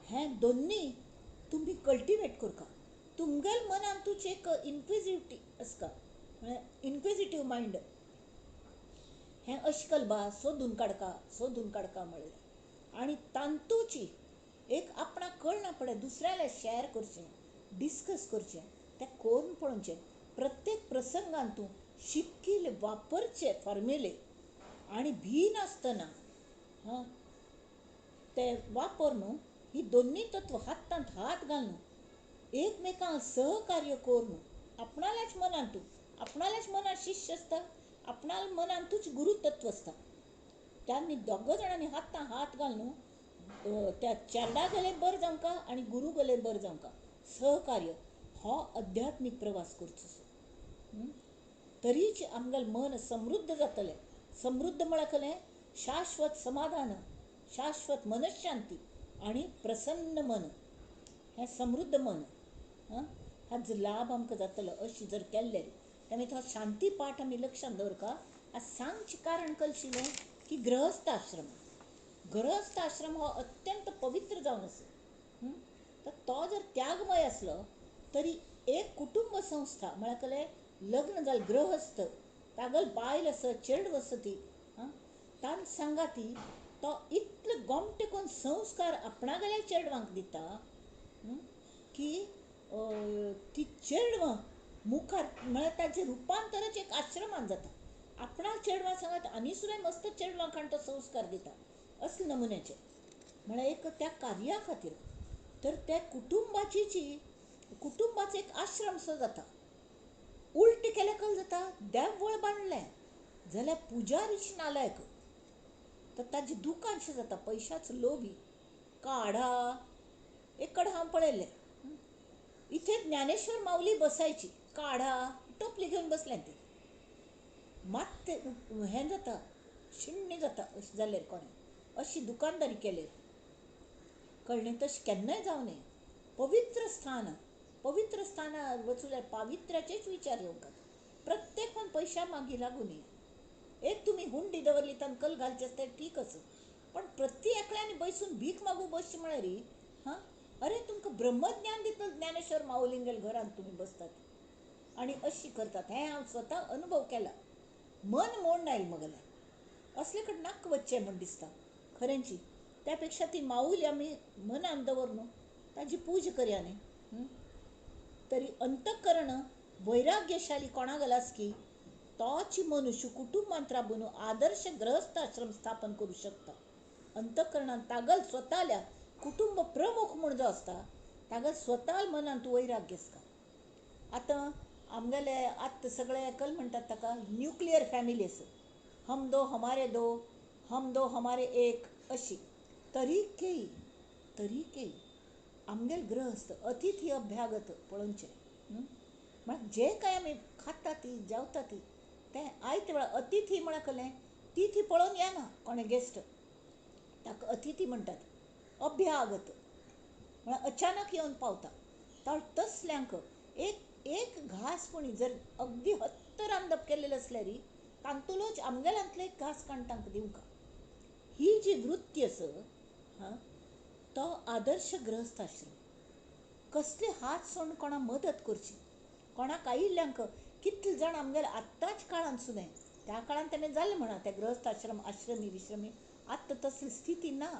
हें दोन्ही तुमी कल्टिवेट करका. तुमगेल मनान तुजें एक इन्क्विजिटी आसता, म्हळ्यार इन्क्विजिटीव मायंड हें अशें कलबा सोदून काडका सोदून काडका म्हणलें आनी तांतूची एक आपणाक कळना पडलें दुसऱ्याले शॅर करचें, डिस्कस करचें, तें करून पळोवचें. प्रत्येक प्रसंगान तूं शिकिल्ले वापरचे फॉर्म्युले आनी भिनासतना हां ते वापर न्हू. ही दोन्ही तत्व हातांत हात घालून एकमेकांक सहकार्य करून आपणाल्याच मनान तूं आपणाल्याच मनान शिष्य आसता आपणाल मनांतूच गुरुतत्व आसता. त्यांनी दोग जाणांनी हातां हात घालून त्या चेरडा गेले बरें जावंका आनी गुरू गेले बरें जावंका, सहकार्य हो अध्यात्मीक प्रवास करचो. तरीच आमगेलें मन समृद्ध जातलें. समृद्ध म्हळ्यार कसलें? शाश्वत समाधान, शाश्वत मनशांती आनी प्रसन्न मन. हें समृद्ध मन हाजो लाभ आमकां जातलो अशें जर केल्लें तेन्ना तो शांती पाठ आमी लक्षांत दवरका. आज सांगचें कारण कशें की गृहस्थ आश्रम, गृहस्थ आश्रम हो अत्यंत पवित्र जावन आसा. तर तो जर त्यागमय आसलो तरी एक कुटुंब संस्था म्हळ्यार कसलें लग्न जालें गृहस्थ, तागेल बायल आसा, चेडव आसा ती, तांचे सांगाती तो इतलो गोमटे करून संस्कार आपणागेल्या चेडवांक दिता की ती चेडवां मुखार म्हळ्यार ताचें रुपांतरच एक आश्रमान जाता. आपणा चेडवां सांगात आनी सुद्दां मस्त चेडवांक हाडून तो संस्कार दिता असले नमुन्याचे. म्हळ्यार एक त्या कार्या खातीर तर त्या कुटुंबाची जी कुटुंबाचो एक आश्रम सो जाता. उल्ट केल्यार कशें जाता, देवळ बांदलें जाल्यार पुजारीच नालायक, तर ताजें दुकानशें जाता, पयशाचो लोभी काडा. एक कडेन हांव पळयल्लें, इथे ज्ञानेश्वर माऊली बसायची, काढा टोपली घेवन बसलें ती, मात तें हें जाता, शिण्य जाता अशें जाल्यार कोणें अशी दुकानदारी केली कळ्ळें. तशें केन्नाय जावं नये. पवित्र स्थान, पवित्र स्थानार वचूं जाल्यार पावित्र्याचेच विचार येवंक. प्रत्येकान पयशा मागीर लागूं नये. एक तुमी हुंडी दवरली तांकां कल घालचें आसता ठीक आसा, पण प्रति एकल्यान बसून भीक मागूं बसचें म्हळ्यार हां, अरे तुमकां ब्रह्मज्ञान दितलो ज्ञानेश्वर माऊलींगेल घरांत तुमी बसतात आनी अशी करतात. हें हांव स्वता अनुभव केला. मन मोडून आयलें मगेलें. असले कडेन नाका वचचें म्हूण दिसता खरेंची. त्या पेक्षा ती माऊली आमी मनान दवर न्हू, ताजी पूजा करया न्ही. तरी अंतःकरण वैराग्यशाली कोणा गलास की तोच मनुष्य कुटुंबांत राबून आदर्श गृहस्थ आश्रम स्थापन करूं शकता. अंतःकरणान तागल स्वताल्या कुटुंब प्रमुख म्हूण जो आसता तागल स्वता मनांत वैराग्य आसता. आतां आमगेले आतां सगळे एकल म्हणटात ताका न्युक्लियर फॅमिली आसा, हम दो हमारे दो, हम दो हमारे एक अशी. तरी केई तरी केई आमगेल गृहस्थ अतिथी अभ्यागत पळोवचें म्हळ्यार जे कांय आमी खाता ती जेवता ती तें आयते वेळार अतिथी म्हळ्यार कसलें, तिथी पळोवन येना कोणें गेस्ट, ताका अतिथी म्हणटात. अभ्यागत म्हळ्यार अचानक येवन पावता. तर तसल्यांक एक एक घास कोणी जर अगदी हत्त रांदप केल्लें आसल्यार तांतुलोच आमगेल्यांतलो एक घास काडून तांकां दिवंका. ही जी वृत्ती आसा हां, तो आदर्श गृहस्थ आश्रम. कसले हात सोडून कोणाक मदत करची, कोणाक आयिल्ल्यांक कितले जाण आमगेले आत्ताच काळांत सुद्दां, त्या काळांत तेणें जालें म्हणा त्या गृहस्थ आश्रम आश्रमी विश्रमी, आत्तां तसली स्थिती ना.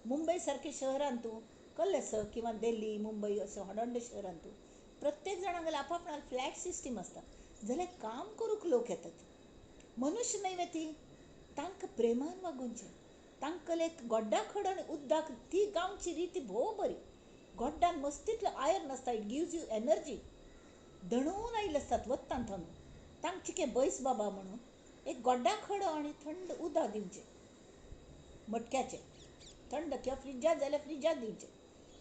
मुंबय सारके शहरांत तूं कल्लें आसा किंवा दिल्ली मुंबय अशें व्हड शहरांत तूं प्रत्येक जाणांगेले आपापणाल फ्लॅट सिस्टीम आसता, जाल्यार काम करूंक लोक येतात. मनुष्य न्हय ती, तांकां प्रेमान वागोवचें. तांकां एक गोड्डा खड आनी उद्दाक ती गांवची रिती भोव बरी. गोड्डान मस्तीतलो आयर्न आसता, it gives you energy. दणून आयिल्ले आसतात वत्तान थावन, तांकां चिके बैस बाबा म्हणून एक गोड्डा खडो आनी थंड उदक दिवचें, मटक्याचें थंड किंवा फ्रिजांत जाल्यार फ्रिजांत दिवचें.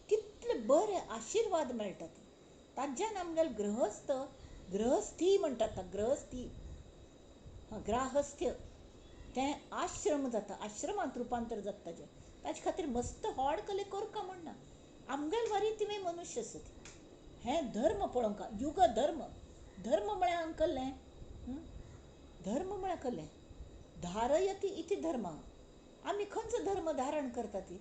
कितले बरे आशिर्वाद मेळटात ताज्यान आमगेले गृहस्थ, गृहस्थी म्हणटात गृहस्थी, ग्राहस्थ्य तें आश्रम जाता, आश्रमांत रुपांतर जाता ताजें. ताजे खातीर मस्त व्हड कले करका म्हण ना, आमगेले वारी तिवें मनुष्य आसा ती. हें धर्म पळोवंक युग धर्म, धर्म म्हळ्यार हांगा कसलें, धर्म म्हळ्यार कसलें, धारयती इति धर्म. आमी खंयचो धर्म धारण करता ती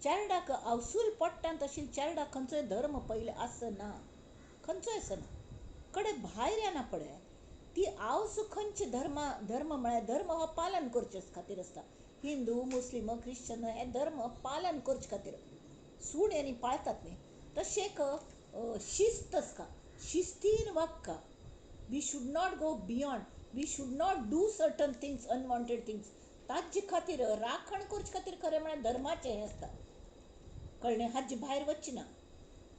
चेरडाक आवसूल पडटात तशी चेरडाक खंयचोय धर्म पयले आसना, खंयचोय आसना. कडे भायर येना पळय ती आवस खंयचे धर्म, धर्म म्हळ्यार धर्म हो पालन करचे खातीर आसता. हिंदू मुस्लिम ख्रिश्चन हे धर्म पालन करचे खातीर सूण आनी पाळतात न्ही, तशें एक शिस्त आसता, शिस्तीन वागका. We should not go beyond, we should not do certain things, unwanted things. ताजे खातीर राखण करचे खातीर खरें म्हळ्यार धर्माचें हें आसता, कळ्ळें. हाजे भायर वचचें ना,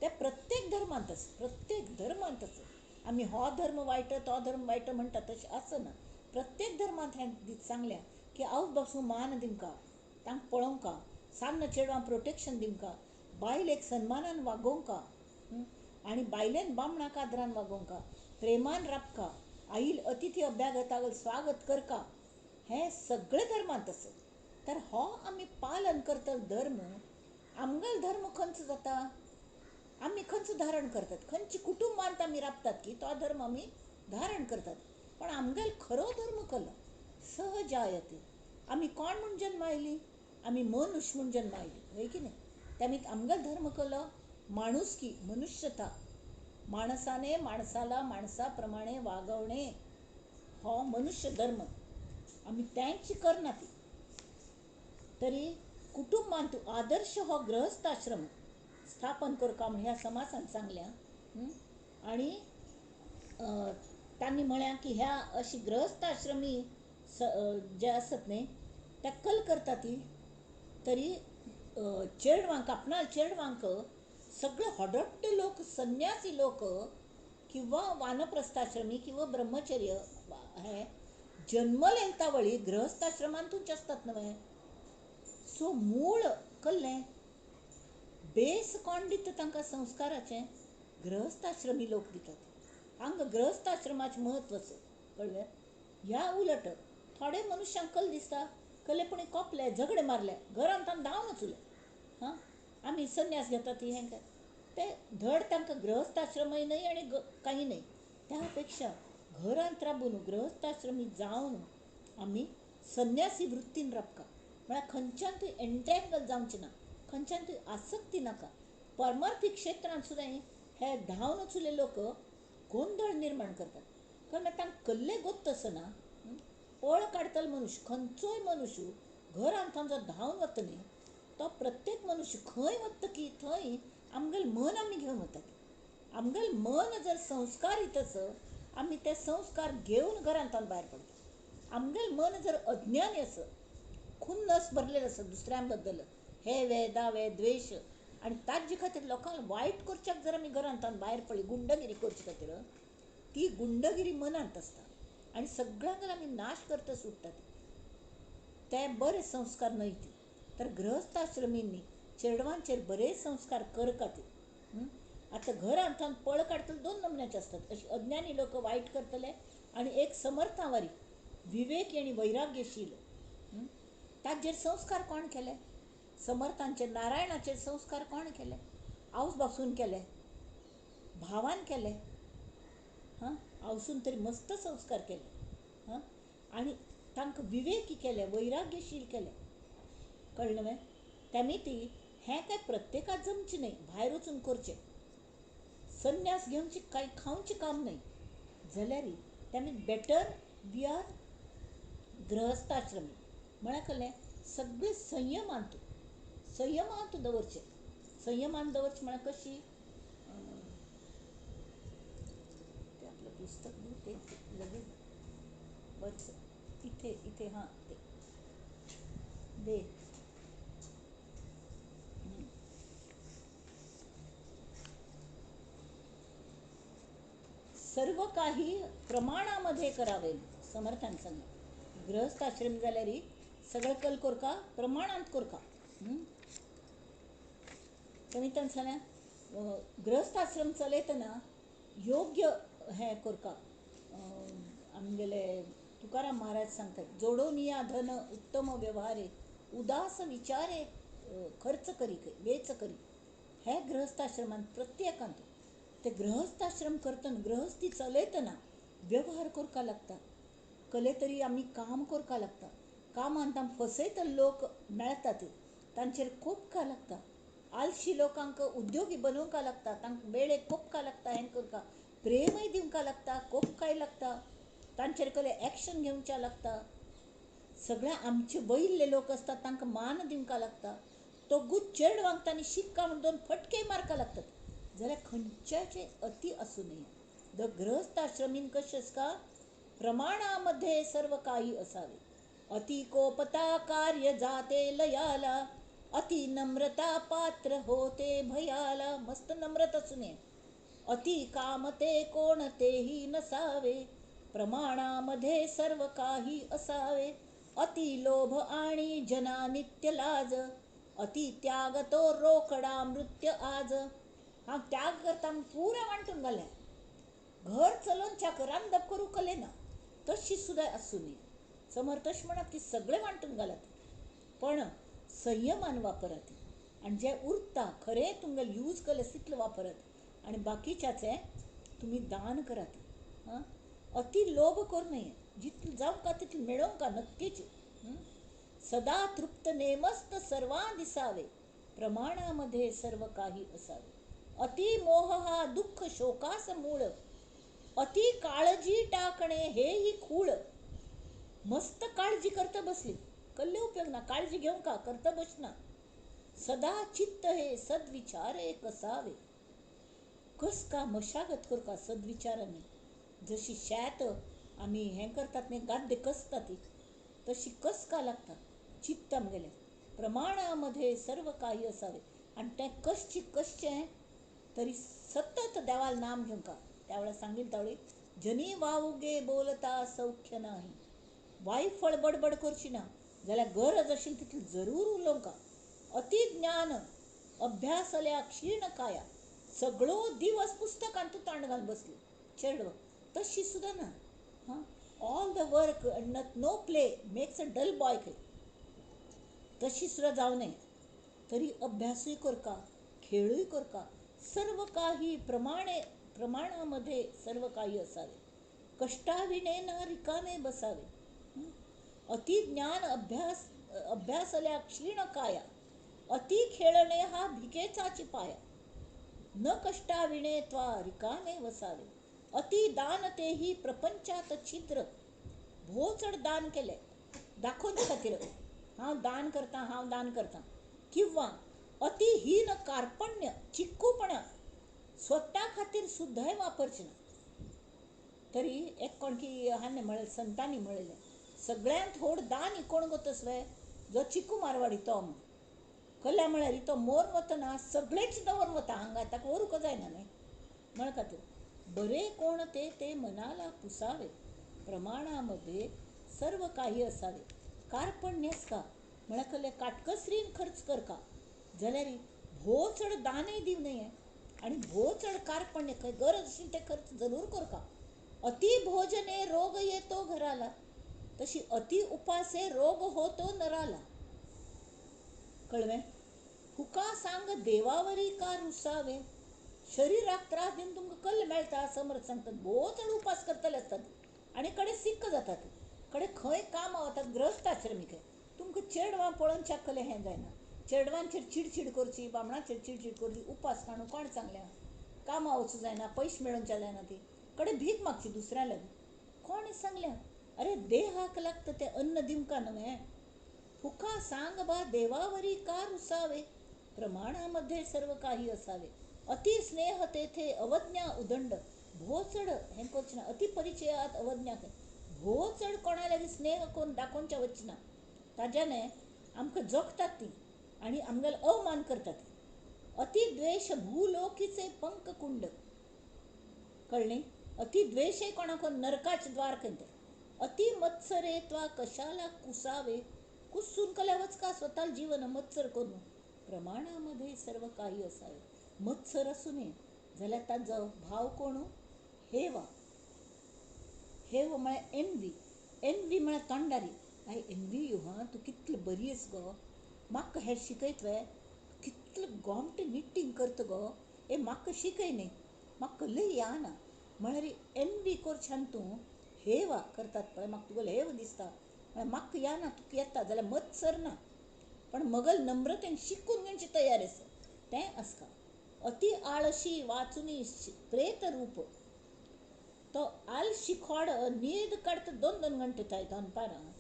तें प्रत्येक धर्मांत आसा, प्रत्येक धर्मांत आसा. आमी हो धर्म वायट तो धर्म वायट म्हणटा तशें आसना. प्रत्येक धर्मांत हें सांगल्या की आवय बापूय मान दिवंका, तांकां पळोवंका, सान्न चेडवां प्रोटेक्शन दिवंका, बायलेक सन्मानान वागोवंका आनी बायलेन बामणाक आदरान वागोवंका, प्रेमान राबका, आईल अतिथी अभ्यागतागल स्वागत करका, हें सगळें धर्मांत आसा. तर हो आमी पालन करतलो धर्म, आमगेलो धर्म खंयचो जाता, आमी खंयचो धारण करतात, खंयच्या कुटुंबांत आमी राबतात की तो धर्म आमी धारण करतात. पण आमगेलो खरो धर्म कलो सहजायते, आमी कोण म्हूण जन्मा आयली, आमी मनुष्य म्हूण जन्मा आयली, हय की न्ही? त्यामी आमगेलो धर्म कलो माणुसकी, मनुष्यता, माणसाने माणसाला माणसाप्रमाणे वागवणे हो मनुष्य धर्म आमी त्यांची करना ती. तरी कुटुंबांत आदर्श हो गृहस्थाश्रम स्थापन करका म्हण ह्या समासान सांगल्या. आनी तांणी म्हळ्यां की ह्या अशी गृहस्थाश्रमी जे आसत न्ही त्या कल करता ती, तरी चेडवांक आपणा चेडवांक सगळे हडट्टे लोक, संन्यासी लोक किंवा वानप्रस्थाश्रमी किंवा ब्रह्मचर्य हे जन्मले येता गृहस्थाश्रमांतूच आसतात न्हय. सो मूळ कल्लें बेस कोण दिता तांकां संस्काराचें, गृहस्थाश्रमी लोक दितात. हांगा गृहस्थाश्रमाचें म्हत्व आसा, कळ्ळें? ह्या उलट थोडे मनुष्यांक कल दिसता, कले पूण कोपले, झगडे मारले, घरांत धांवन वचुले, हां आमी संन्यास घेता ती हें ते धड तांकां गृहस्थाश्रमय न्हय आनी कांय न्हय. त्या पेक्षा घरांत राबून गृहस्थाश्रमी जावन आमी संन्यासी वृत्तीन राबका, म्हळ्यार खंयच्यान तूं एंटेंगल जावचें ना, खंयच्यान तूं आसक्ती नाका. परमार्थी क्षेत्रांत सुद्दां हे धांवन वचुले लोक गोंदळ निर्माण करतात, कारण तांकां कल्ले गोत्त आसना. पळ काडटलो मनुष्य, खंयचोय मनुष्य घरांत जो धांवन वता न्ही तो प्रत्येक मनुष्य खंय वता की थंय आमगेलें मन आमी घेवन वतात. आमगेलें मन जर संस्कारीत आसा आमी ते संस्कार घेवन घरांतल्यान भायर पडटा. आमगेलें मन जर अज्ञानी आसा, खुन्नस भरलेलें आसा दुसऱ्यां बद्दल, हे वे दावे द्वेश, आनी ताजे खातीर लोकांक वायट करच्याक जर आमी घरांतल्यान भायर पडली गुंडगिरी करचे खातीर, ती गुंडगिरी मनांत आसता आनी सगळ्यांक आमी नाश करता सुट्टात. ते बरे संस्कार न्हय ती. तर गृहस्थाश्रमींनी चेडवांचेर बरे संस्कार करका ती. आतां घरांतल्यान पळ काडटले दोन नमुन्याचे आसतात, अशी अज्ञानी लोक वायट करतले आनी एक समर्थावारी विवेकी आनी वैराग्यशील. ताजेर संस्कार कोण केले? समर्थांचेर, नारायणाचेर संस्कार कोण केले? आवस बासून केले, भावान केले, हां आवसून तरी मस्त संस्कार केले, हां आनी तांकां विवेकी केले, वैराग्यशील केले, कळ्ळें न्हय? तेमी ती हें काय प्रत्येकाक जमचें न्हय, भायर वचून करचें, संन्यास घेवचें कांय खावचें काम न्हय, जाल्यार तेमी बेटर we are गृहस्थाश्रमी. म्हळ्यार कळ्ळें, सगळें संयमांत, संयमांत दवरचें. संयमान दवरचें म्हळ्यार कशी, ते आपलं पुस्तक ते लगेच वरचं इथे इथे हां ते दे. सर्व काही प्रमाणामध्ये करावे समर्थान सांगलें. गृहस्थाश्रम जाल्यार सगळं कल कोरका प्रमाणांत कोरका. कवितान सांगलें गृहस्थाश्रम चलयतना योग्य हें कोरका. आमगेले तुकाराम महाराज सांगतात, जोडोनिया धन उत्तम व्यवहारे, उदास विचारे खर्च करी वेच करी. हे गृहस्थाश्रमांत प्रत्येकांत ते गृहस्थाश्रम करतना, गृहस्थी चलयतना व्यवहार करपा लागता, कले तरी आमी काम करपा लागता, कामांत आम फसयतले लोक मेळटात तांचेर कोपका लागता, आलशी लोकांक उद्योगी बनोवंक लागता, तांकां वेळेक कोपका लागता, हें करता, प्रेमय दिवंक लागता, कोपकाय लागता, तांचेर कले एक्शन घेवच्या लागता. सगळे आमचे वयले लोक आसतात तांकां मान दिवंक लागता, तो गुच्छ चेडवांक तांणी शिक्का म्हूण दोन फटके मारपा लागतात. जाल्यार खंयच्याचे अति आसूं नये. The गृहस्थाश्रमीन कशें आसता, प्रमाणामध्ये सर्व काही असावे. अति कोपता कार्य जाते लयाला, अति नम्रता पात्र होते भयाला. मस्त नम्रता आसूं नये. अति कामते कोण तेही नसावे, प्रमाणामध्ये सर्व काही असावे, अति लोभ आणि जना नित्य लाज, अति त्याग तो रोकडा मृत्य आज. हांव त्याग करता पुरें वांटून घालें, घर चलोवच्याक रांदप करूंक कले ना, तशी सुद्दां आसूं न्ही. समर्थ तशें म्हणत की सगळें वांटून घालात, पण संयमान वापरात आनी जें उरता खरें तुमगेलें यूज केलें तितलें वापरात आनी बाकीच्याचें तुमी दान करात. आं, अति लोभ करूं नये, जितलें जावंक तितलें मेळोवंक नक्कीच. सदा तृप्त नेमस्त सर्वां दिसावे, प्रमाणामध्ये सर्व काही असावे. अति मोह हा दुःख शोकास मूळ, अति काळजी टाकणे हेही खूळ. मस्त काळजी करता बसली कल्ले उपयोग ना, काळजी घेवंक का करता बसना. सदा चित्त हे सद्विचारे कसावे, कस का मशागत करका सद्विचारांनी. जशी शेत आमी हें करतात न्ही, गाद्दे कसता ती, तशी कस का लागता चित्त आमगेलें. प्रमाणामध्ये सर्व काही असावे आनी तें कसचें कसचें तरी सतत देवाल नाम घेवंका. त्या वेळार सांगील तावळी जनी वावगे बोलता सौख्य नाही, वायफळ बडबड करची ना, जाल्यार गरज आशिल्ली तितली जरूर उलोवंका. अतिज्ञान अभ्यासल्या क्षीण काया, सगळो दिवस पुस्तकान तूं ताण घालून बसली चेडव, तशी सुद्दां ना. हां, all the work and no play makes a dull boy खंय, तशी सुद्दां जावं नये. तरी अभ्यासूय करका, खेळूय करका, सर्व काही प्रमाणे प्रमाणामध्ये सर्व काही असावे. कष्टाविणे ना रिकामे बसावे. अतिज्ञान अभ्यास अभ्यासल्या क्षीण काया, अति खेळणे हा भिकेचाची पाया. न कष्टाविणे त्वा रिकामे वसावे. अति दान तेही प्रपंचात छिद्र, भोव चड दान केलें दाखोवचे खातीर हांव दान करता, हांव दान करता. किंवा अतिहीन कार्पण्य चिक्कूपणा स्वता खातीर सुद्दांय वापरचें ना. तरी एक कोण की हांवें म्हळें, संतांनी म्हणलें, सगळ्यांत व्हड दान कोण गो तसवे जो चिकू मारवाडी तो म्हूण. कल्या म्हळ्यार तो मोर वतना सगळेच दवर वता हांगा, ताका व्हरूंक जायना न्ही. म्हण खातीर बरे कोण ते ते मनाला पुसावे, प्रमाणामध्ये सर्व काही असावे. कार्पण्यस का म्हळ्यार कसलें काटकसरीन खर्च करका, जाल्यार भोव चड दानय दिवं नये आनी भोव चड कार्पण्य खंय गरज आशिल्ली ते खर्च जरूर करका. अति भोजने रोग येतो घराला, तशी अति उपासे रोग होतो नराला. कळवें? हुका सांग देवावरी का रुसावे, शरीराक त्रास दिवन तुमकां कल्ल मेळटा. समर्थ सांगतात भोव चड उपास करतले आसतात आनी कडेन सिक्क जातात, कडेन खंय कामां वतात गृहस्थाश्रमी खंय तुमकां चेडवां पळोवन कलें हें जायना. चेडवांचेर चिडचीड करची, बामणाचेर चिडचीड करची, उपास काडून कोण सांगल्या, कामां वचूं जायना, पयशे मेळोवचे जायना, ती कडेन भीक मागची दुसऱ्या लागीं. कोण सांगल्या? अरे देहाक लागता तें अन्न दिवंका न्हय. हुका सांग बा देवावरी का रुसावे, प्रमाणामध्ये सर्व काही असावे. अति स्नेह तेथे अवज्ञा उदंड, भोव चड हें करचें ना. अति परिचयात अवज्ञा, भोव चड कोणा लागीं स्नेह करून दाखोवचें वचचें ना, ताज्याने आमकां जगतात ती आनी आमगेलो अवमान करतात. अति द्वेष भूलोकीचे पंककुंड, कळ्ळें? अति द्वेशय कोणाक नरकाचे द्वार खंय तें. अति मत्सरे त्वा कशाला कुसावे, कुसून कल्या वचका स्वतः जीवन मत्सर करून. प्रमाणामध्ये सर्व काही असावे. मत्सर आसूं नये जाल्यार ताजो भाव कोण? हेवा. हेव म्हळ्यार एनवी. एनवी म्हळ्यार तोंडारी. I envy you, हां, तूं कितलें बरी आस गो, म्हाका हें शिकयत वे, कितलें गोमटें निट्टींग करता गो, ए म्हाका शिकय न्ही, म्हाका कसलें या ना. म्हळ्यार एनवी करच्यान तूं हेवा करतात पळय, म्हाका तुगेलो हेव दिसता, म्हळ्यार म्हाका या ना, तुका येता जाल्यार मत्सर ना, पण मगल नम्रतेन शिकून घेवची तयार आसा तें आसता. अति आळशी वाचुनी प्रेत रूप, तो आलशी खोड न्हीद काडटा दोन दोन घंटे थंय दनपारां,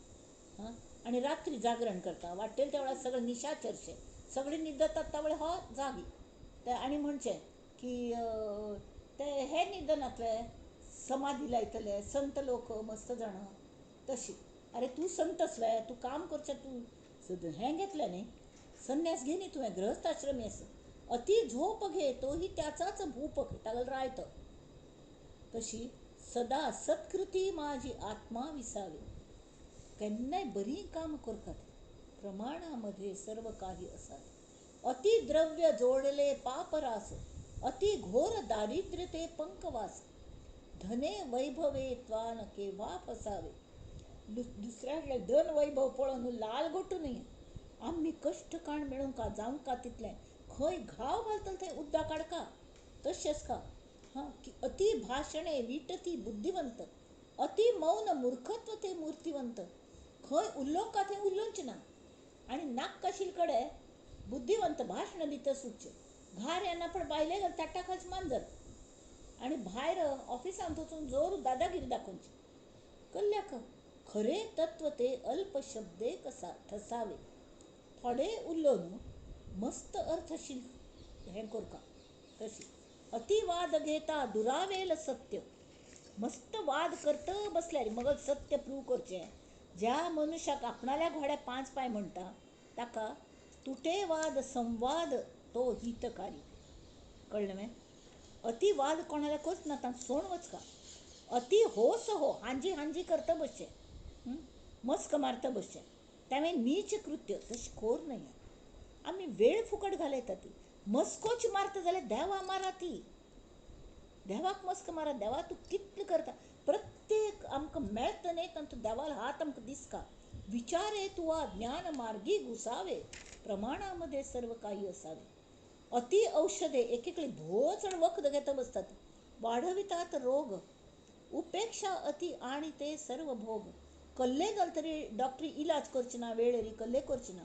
हां, आनी रात्री जागरण करता. वाटेल त्या वेळार सगळे निशाचरशे, सगळे न्हिदतात त्या वेळार हो जागी ते. आनी म्हणचें की ते हे न्हिदनात वे, समाधी लायतले संत लोक मस्त जाणां तशी. अरे तूं संतच वे, तूं काम करचें, तूं हें घेतलें न्ही, संन्यास घे न्ही तुवें, गृहस्थाश्रमी आसा. अति झोप घे तोही त्याचाच भूप तागेलो रायतो. तशी सदा सत्कृती माझी आत्मा विसावे. केन्नाय बरीं काम करतात, प्रमाणामध्ये सर्व काही असावे. अति द्रव्य जोडले पापरास, अति घोर दारिद्र्य ते पंकवास. धने वैभवे त्वान केव्हा फसावे. दुसऱ्या धन वैभव पळोवन लाल गोटू न्हय. आमी कश्ट काण मेळोवंक का जावंक का तितलें खंय घाव घालतले थंय उद्दां काडका तशेंच का. हां, अति भाशणे विटती बुद्धिवंत, अति मौन मूर्खत्व ते मूर्तिवंत. खंय उलोवंक का थंय उलोवचें ना आनी नाक्काशील कडेन बुद्धिवंत भाशण भितर सुटचें. घार येना पण बायले घाल ताटा खालचें मांजर आनी भायर ऑफिसांत वचून जोर दादागिरी दाखोवची. कल्ल्याक खरे तत्व ते अल्प शब्दे कसा ठसावे. थोडे उलोवन मस्त अर्थशील हें करका. तशी अतिवाद घेता दुरावेल सत्य. मस्त वाद करत बसल्यार मग सत्य प्रूव करचें. ज्या मनुष्याक आपणाल्या घोड्या पांच पांय म्हणटा ताका तुटेवाद संवाद तो हितकारी. कळ्ळें मगे? अतिवाद कोणाल्या करच ना, तांकां सोण वचका. अति होस हो हांजी हांजी करता बसचें, मस्क मारता बसचें, तें नीच कृत्य तशें कोर न्हय. आमी वेळ फुकट घालयता ती. मस्कोच मारता जाल्यार देवा मारा ती, देवाक मस्क मारा. देवा तूं कितलें करता, प्रत्येक आमकां मेळटा न्हय तातूंत देवालो हात आमकां दिसता. विचारे तुवा ज्ञान मार्गी घुसावे, प्रमाणामध्ये सर्व काही असावे. अति औषधे एक एकली भोव चड वखद घेता बसतात, वाढवितात रोग. उपेक्षा अति आणि ते सर्व भोग. कल्ले घाल तरी डॉक्टरी इलाज करचे ना, वेळेरी कल्ले करचे ना.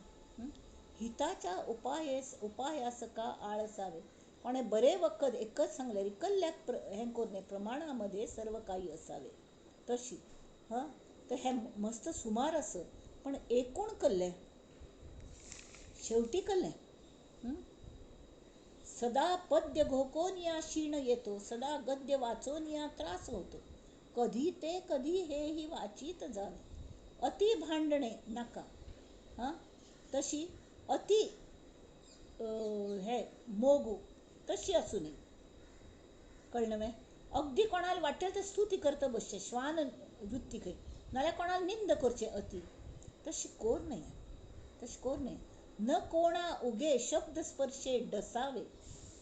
हिताच्या उपायास का आळसावे. कोणें बरें वखद एकच सांगल्यार कल्ल्याक हें करूं नये, प्रमाणामध्ये सर्व काही असावे. तशी हां, तर हें मस्त सुमार आसा, पण एकूण कल्लें शेवटी कल्लें. सदा पद्य घोकोनिया क्षीण येतो, सदा गद्य वाचोनिया त्रास होतो. कधी ते कधी हेही वाचित जावे. अति भांडणे नाका. हां, तशी अति हे मोगू तशी आसूं नये. कळ्ळें मगे? अगदी कोणाला वाटेल ते स्तुती करता बसचें, श्वान वृत्ती खंय, नाल्यार कोणाला निंद करचें अति, तशी कोर न्हय, तशी कोर न्हय. न कोणा उगे शब्द स्पर्शे डसावे.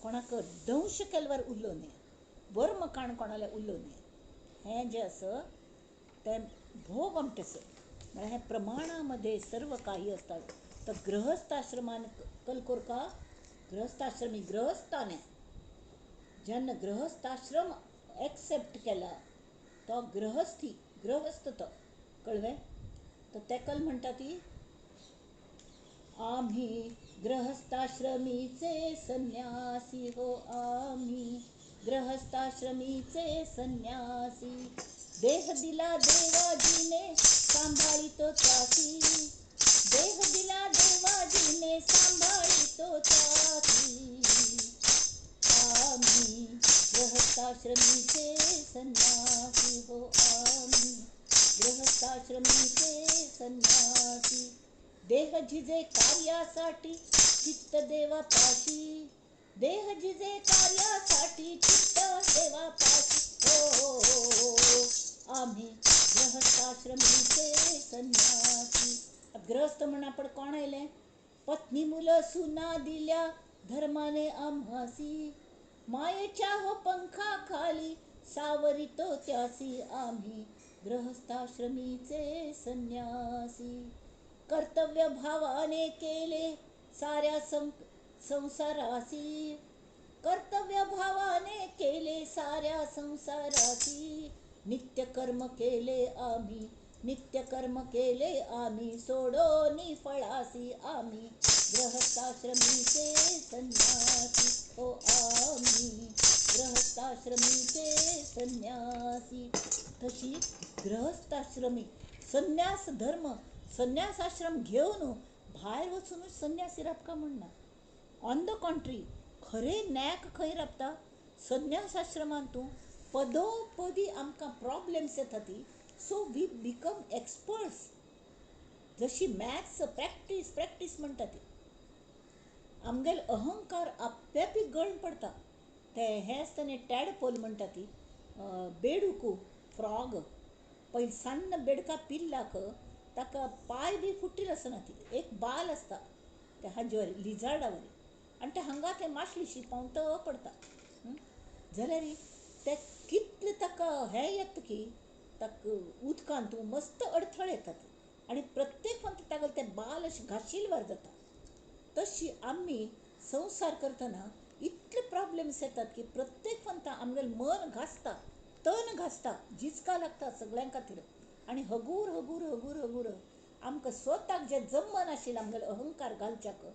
कोणाक दंश केल्यार उरलो न्हय, वर्मकाण कोणाल्या उरलो न्हय. हें जें आसा तें भोग आमचें आसा. म्हळ्यार हें प्रमाणामध्ये सर्व काही आसता. तर गृहस्थाश्रमान कल कोरका गृहस्थाश्रमी गृहस्थाने जेन्ना गृहस्थाश्रम एक्सेप्ट केला तो गृहस्थी गृहस्थ तो. कळ्ळें? तर तेकल म्हणटा ती आम्ही गृहस्थाश्रमीचे संन्यासी हो, आम्ही गृहस्थाश्रमीचे संन्यासी. देह दिला देवाजीने सांभाळितो त्यासी, देह दिला देवाजीने सांभाळितो त्यासी. आम्ही गृहस्थाश्रमीचे संन्यासी हो, आम्ही गृहस्थाश्रमीचे संन्यासी. देह झिजे कार्यासाठी चित्त देवापाशी, देह झिजे कार्यासाठी चित्त देवापाशी. हो, आम्ही गृहस्थाश्रमीचे संन्यासी. गृहस्थ म्हण आपण कोण आयलें? पत्नी मुलं सुना दिल्या धर्माने आम्हासी, मायेच्या हो पंखा खाली सावरितो त्यासी. आम्ही गृहस्थाश्रमीचे संन्यासी. कर्तव्य भावाने केले साऱ्या संसारासी, कर्तव्य भावाने केले साऱ्या संसारासी. नित्य कर्म केले आम्ही, नित्य कर्म केले आम्ही, सोडोनी फळासी. आम्ही गृहस्थाश्रमीचे संन्यासी हो, आम्ही गृहस्थाश्रमीचे संन्यासी. तशी गृहस्थाश्रमी संन्यास धर्म संन्यासाश्रम घेवन भायर वचूनच संन्यासी राबका म्हणना. ऑन the country खरे नॅक खंय राबता? संन्यासाश्रमांत तूं पदोपदी आमकां प्रॉब्लेम्स येता ती, सो we become experts. जशी मॅथ्स प्रॅक्टीस प्रॅक्टीस म्हणटा ती, आमगेलो अहंकार आपल्यापी गळून पडटा. ते हें आसता न्ही टॅडपोल म्हणटा ती, बेडूक फ्रॉग पयलीं सान्न बेडका पिल्लाक ताका पांय बी फुटिल्ले आसना ती एक बाल आसता त्या हाजे वरी लिजार्डा वरी आनी ते हांगा थंय मातशें पोंवट पडटा जाल्यार ते कितले ताका हें येता की ताका उदकांत मस्त अडथळे येतात आनी प्रत्येक फावटी तागेलें तें बाल अशें घाशिल्ले वरी जाता. तशी आमी संवसार करतना इतले प्रोब्लेम्स येतात की प्रत्येक फावटी आमगेलें मन घासता, तन घासता, जिचका लागता सगळ्यां खातीर आनी हगूर हगूर हगूर हगूर आमकां स्वताक जें जमनाशिल्लें आमगेलो अहंकार घालच्याक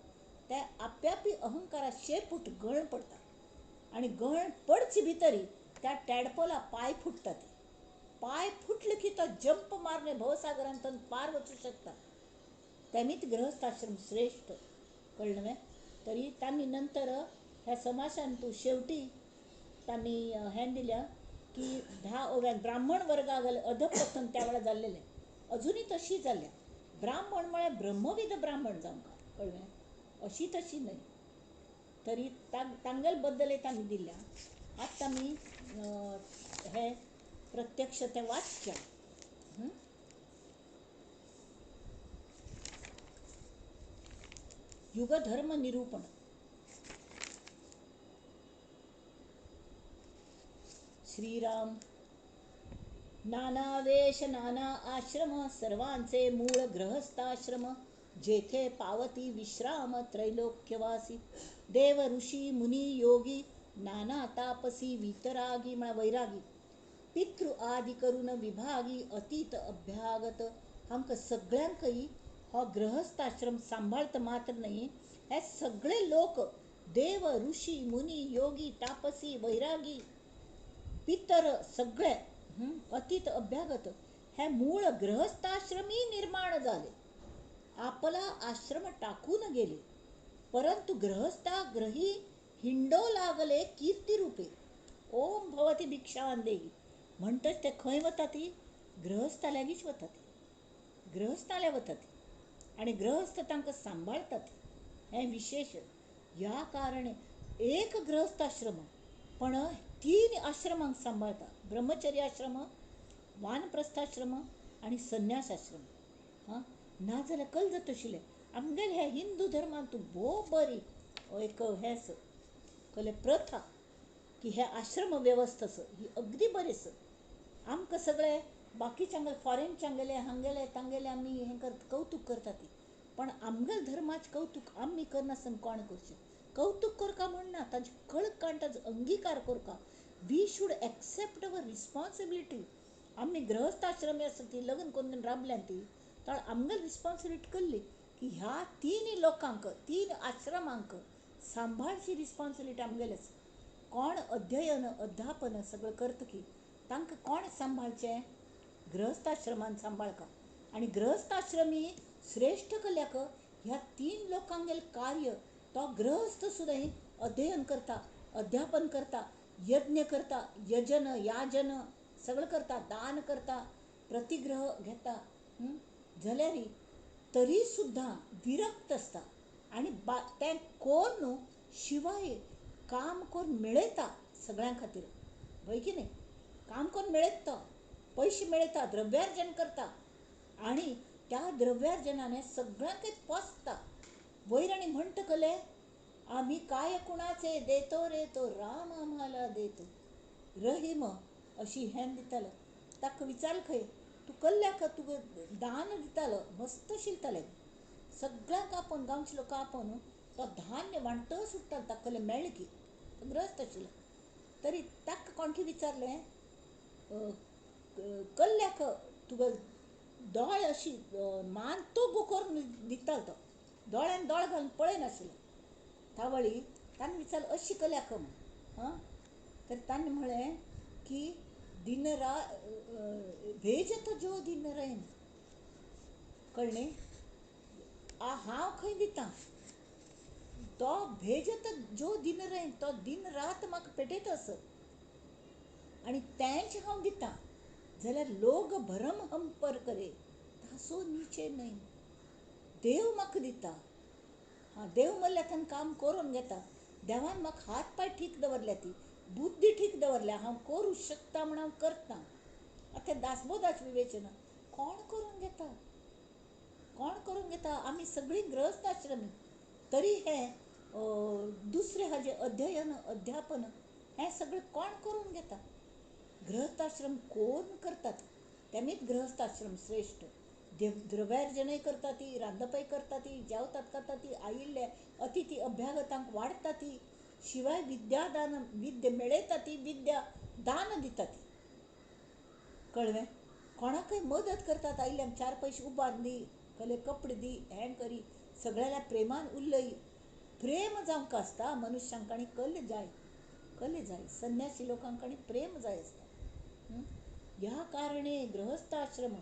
ते आप्यापी अहंकारा शेपूट गळ पडटा आनी गळ पडचे भितरी त्या टॅडपोला पांय फुट्टात. पांय फुटले की तो जंप मारने भवसागरांतून पार वचूं शकता. तेमीच गृहस्थाश्रम श्रेष्ठ कळ्ळें न्हय. तरी तांणी नंतर ह्या समासान तूं शेवटी तांणी हें दिल्या की 10 ओव्यान ब्राह्मण वर्गाक अधपतन त्या वेळार जाल्लेलें अजुनूय तशी जाल्या. ब्राह्मण म्हळ्यार ब्रह्मविद ब्राह्मण जावंक कळ्ळें, अशी तशी न्हय. तरी तांगेले बद्दल तांणी दिल्या. आतां आमी हे प्रत्यक्ष तें वाचचें. युगधर्म निरूपण. श्रीराम. नाना वेश नाना आश्रम सर्वांचे मूळ गृहस्थाश्रम जेथे पावती विश्राम त्रैलोक्यवासी देव ऋषी मुनी योगी नाना तापसी वितरागी म्हळ्यार वैरागी पितृ आदी करून विभागी अतीत अभ्यागत. आमकां सगळ्यांकय हो गृहस्थाश्रम सांबाळत मात्र न्हय, हे सगळे लोक देव ऋषी मुनी योगी तापसी वैरागी पितर सगळे अतीत अभ्यागत हे मूळ गृहस्थाश्रमी निर्माण जाले, आपला आश्रम टाकून गेले, परंतु गृहस्थाग्रही हिंडो लागले कीर्तिरूपे. ओम भवती भिक्षां देही म्हणटच ते खंय वता ती गृहस्था लागींच वता ती, गृहस्थाल्या वता ती आनी गृहस्थ तांकां सांबाळतात. हें विशेश. ह्या कारणे एक गृहस्थाश्रम पण 3 आश्रमांक सांबाळता, ब्रह्मचर्य आश्रम, वानप्रस्थाश्रम आनी संन्यास आश्रम. हां, नाजाल्यार कल जाता आशिल्लें आमगेले ह्या हिंदू धर्मांत भोव बरी एक हें आसा कले प्रथा की हे आश्रम वेवस्था आसा ही अगदी बरी आसा. आमकां सगळे बाकीच्यांगेले फॉरेनच्यांगेले हांगेले तांगेले आमी हें करता कौतूक करता ती, पण आमगेले धर्माचें कौतूक आमी करनासतना कोण करचें? कौतूक करका म्हण ना, ताजी कळकान ताजो अंगीकार करका. We should accept our responsibility. आमी गृहस्थाश्रमी आसा ती लग्न करून राबल्यान ती तर आमगेली रिस्पोन्सिबिलिटी कल्ली की ह्या 3 लोकांक 3 आश्रमांक सांबाळची रिस्पोन्सिबिलिटी आमगेली आसा. कोण अध्ययन अध्यापन सगळें करता की तांकां कोण सांबाळचें? गृहस्थाश्रमान सांबाळका. आनी गृहस्थाश्रमी श्रेश्ठ कल्याक ह्या 3 लोकांगेलें कार्य तो गृहस्थ सुद्दां अध्ययन करता, अध्यापन करता, यज्ञ करता, यजन याजन सगळें करता, दान करता, प्रतिग्रह घेता, जाल्यार तरी सुद्दां विरक्त आसता आनी तें करून शिवाय काम करून मेळयता सगळ्यां खातीर, हय की न्ही? काम करून मेळयता, पयशे मेळयता, द्रव्यार्जन करता आनी त्या द्रव्यार्जनाने सगळ्यांकय पोसता. वयर आनी म्हणटा कले आमी काय कुणाचे देतो रे तो राम आम्हाला देतो रहीम अशी हें दितालो. ताका विचारलें खंय तूं कल्ल्याक तुका दान दितालो मस्त शिलतालें सगळ्यांक आपोवन गांवचे लोक आपोवन तो धान्य वांटत सुट्टालो ताका कल्ले मेळ्ळें की गृहस्थ आशिल्लो. तरी ताका कोणकी विचारलें कल्ल्याक तुका दोळे अशी मान तो गो करून दितालो तो दोळ्यान दोळे घालून पळयनाशिल्लो तावळी ताणें विचारलें अशी कल्याक म्हूण. हां, तर ताणें म्हळें की दिन रा भेजत जो दिन रैन. कळ्ळें? हांव खंय दितां तो भेजत जो दिन रैन, तो दिन रात म्हाका पेटयता आसत आनी तेंच हांव दितां जाल्यार लोक भरम हम पर करे तासो निचे न्हय. देव म्हाका दिता. हां, देव म्हणल्यार ताणें काम करून घेता. देवान म्हाका हात पांय ठीक दवरल्या ती, बुद्धी ठीक दवरल्या, हांव करूं शकता म्हण हांव करता. आतां दासबोधाच विवेचना कोण करून घेता, कोण करून घेता? आमी सगळीं गृहस्थाश्रमी, तरी हें दुसरें हाजें अध्ययन अध्यापन हें सगळें कोण करून घेता? गृहस्थाश्रम कोण करतात तेमीच गृहस्थाश्रम श्रेश्ठ. द्रव्यार्जनय करता ती, रांदपय करता ती, जेवतात खाता ती, आयिल्ले अतिथी अभ्यागतांक वाडटा ती, शिवाय विद्यादान विद्या मेळयता ती, विद्या दान दिता ती. कळ्ळें? कोणाकय मदत करतात, आयिल्ल्यांक चार पयशे उबार दी, कसले कपडे दी, हें करी, सगळ्याल्या प्रेमान उलय. प्रेम जावंक आसता मनुष्यांक आनी कल जाय, कल जाय संन्यासी लोकांक आनी प्रेम जाय आसता. ह्या कारणे गृहस्थाश्रम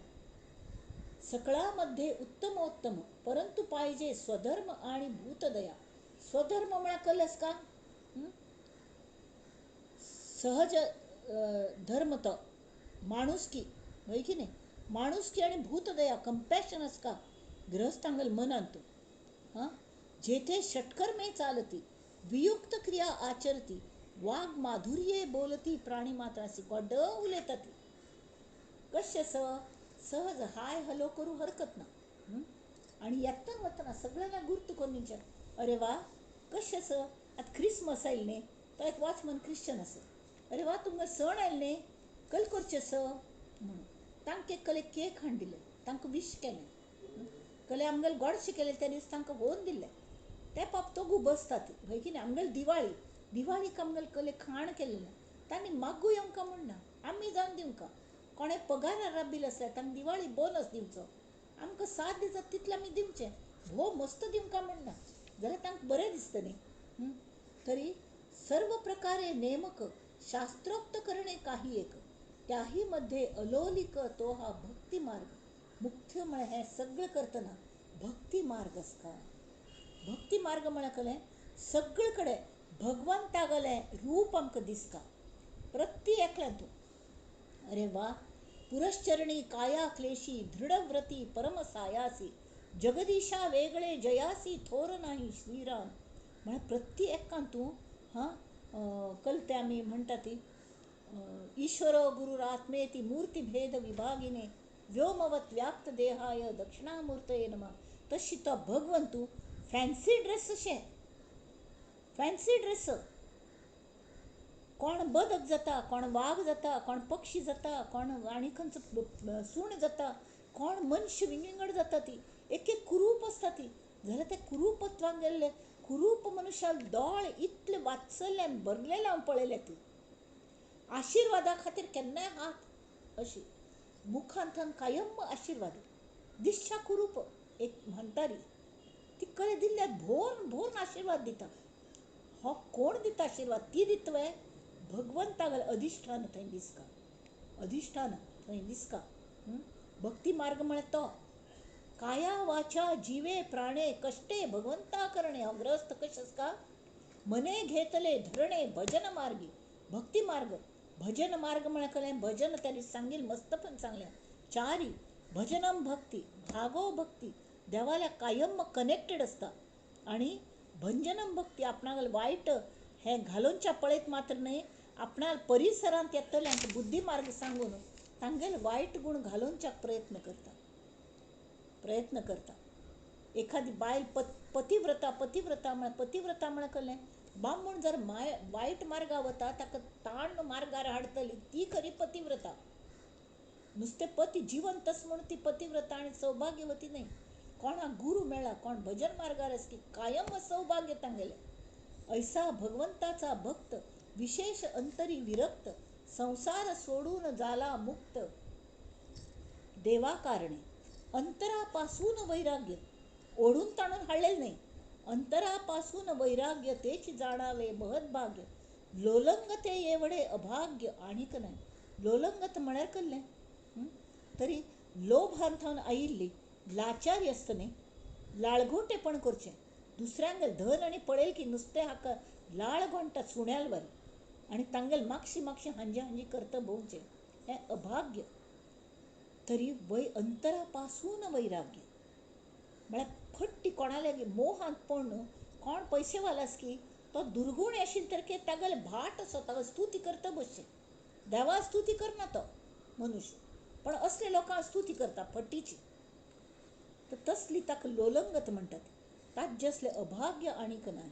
सकळामध्ये उत्तमोत्तम, परंतु पाहिजे स्वधर्म आणि भूतदया. स्वधर्म म्हळ्यार कल आसता सहज धर्म, तो माणुसकी हय की न्ही, माणुसकी आनी भूतदया, कंपॅशन आसता गृहस्थांगल मनांत. हां, जेथे षटकर्मे चालती, वियुक्त क्रिया आचरती, वाग माधुर्ये बोलती, प्राणी मात्रासी गोड उलयता ती. कशें सहज हाय हलो करूं हरकत ना. आनी येतना वतना सगळ्यांना गुर्त करून दिवचें, अरे वा कशें आसा, आतां क्रिसमस आयलें न्ही, तो एक वॉचमन क्रिश्चन आसा, अरे वा तुमकां सण आयले न्ही, कल करचें आसा म्हणून तांकां कले केक हाडून दिले, तांकां विश केलें, कले आमगेले गोडशें केलें त्या दीस तांकां व्होवन दिलें. ते पाप तो बसतात हय की न्ही. आमगेले दिवाळी, दिवाळीक आमगेले कले खाण केलें, तांणी मागू येवंका म्हण ना, आमी जावन दिवंका. कोणें पगारार राबिल्लें आसल्यार तांकां दिवाळी बोनस दिवचो, आमकां साथ दितात तितलें आमी दिवचें, भोव मस्त दिवंका म्हण ना, जाल्यार तांकां बरें दिसता न्ही. तरी सर्व प्रकारे नेमक शास्त्रोक्त करणे काही एक, त्याही मध्ये अलोलिक तो हा भक्ती मार्ग. मुख्य म्हळ्यार हें सगळें करतना भक्ती मार्ग आसता. भक्ती मार्ग म्हळ्यार कलें सगळे कडेन भगवंतागलें रूप आमकां दिसता प्रति एकल्यान. तूं अरे वा, पुरश्चरणी काया क्लेशी दृढव्रती परम सायासी, जगदीशा वेगळे जयासी थोर नाही श्रीराम. म्हळ्यार प्रति एकान तूं हां कलते आमी म्हणटा ती ईश्वर गुरुरात्मेती मूर्ती भेद विभागिने व्योमवत व्याप्त देहाय दक्षिणामूर्तये नमः. तशी तो भगवंतू फॅन्सी ड्रेस अशें, फॅन्सी ड्रेस, कोण बदक जाता, कोण वाग जाता, कोण पक्षी जाता, कोण आनी खंयचो सूण जाता, कोण मनश विंगड जाता ती, एक एक कुरूप आसता ती. जाल्यार त्या कुरूपत्वाक गेल्ले कुरूप मनुष्याक दोळे इतले वात्सल्यान भरलेले हांव पळयले ती. आशिर्वादा खातीर केन्नाय हात अशी मुखांतल्यान कायम आशिर्वाद दिसच्या कुरूप एक म्हणटारी ती कले दिल्ल्या भोर भोरून आशिर्वाद दिता. हो कोण दिता आशिर्वाद? ती दितवे भगवंतागेलें अधिश्ठान थंय दिसता, अधिश्ठान थंय दिसता. भक्ती मार्ग म्हळ्यार तो काया वाचा जिवे प्राणे कष्टे भगवंता करणे. हो ग्रस्त कशें आसता, मने घेतले धरणे भजन मार्गी. भक्ती मार्ग भजन मार्ग म्हळ्यार कलें भजन त्या दीस सांगील मस्त पण सांगलें चारी भजनम भक्ती भागो भक्ती, देवाल्या कायम कनेक्टेड आसता. आनी भंजनम भक्ती आपणाक वायट हें घालूनच्या पळयत मात्र न्हय, आपणा परिसरांत येतल्यांक बुद्धी मार्ग सांगून तांगेले वायट गुण घालोवच्याक प्रयत्न करता, प्रयत्न करता. एखादी बायल पतिव्रता, पतिव्रता म्हळ्यार पतिव्रता म्हळ्यार कळ्ळें बामण जर वायट मार्गा वता ताका ताण मार्गार हाडटली ती खरी पतिव्रता. नुस्तें पती जिवंतच म्हूण ती पतिव्रता आनी सौभाग्यवती न्हय. कोणाक गुरू मेळ्ळा, कोण भजन मार्गार आसली कायम सौभाग्य तांगेलें. ऐसा भगवंताचा भक्त विशेष अंतरी विरक्त, संसार सोडून जाला मुक्त देवा कारणे. अंतरापासून वैराग्य, ओढून ताणून हाडलेलें न्हय, अंतरापासून वैराग्य तेच जाणावे महद्भाग्य. लोलंगते एवढे अभाग्य आणीक न्हय. लोलंगत म्हळ्यार कसलें तरी लोभांथावन आयिल्ली लाचारी आसता न्ही, लाळघोटेपण करचें, दुसऱ्यांगेल धन आनी पळयल की नुस्तें हाका लाळ घोणटा सुण्याल बरें आनी तांगेल मागशी मागशी हांजी हांजी करता भोंवचें हें अभाग्य. तरी वय अंतरापासून वैराग्य म्हळ्यार फट्टी कोणाले मोहांत पडून कोण पयशेवाल आस की तो दुर्गुण आशिल्ले तरीके तागेले भाट आसा, ताका स्तुती करता बसचें. देवा स्तुती करना तो मनुष्य, पण असले लोकांक स्तुती करता फटीची. तर तसली ताका लोलंगत म्हणटात. ताजे असले अभाग्य आनीक नाही.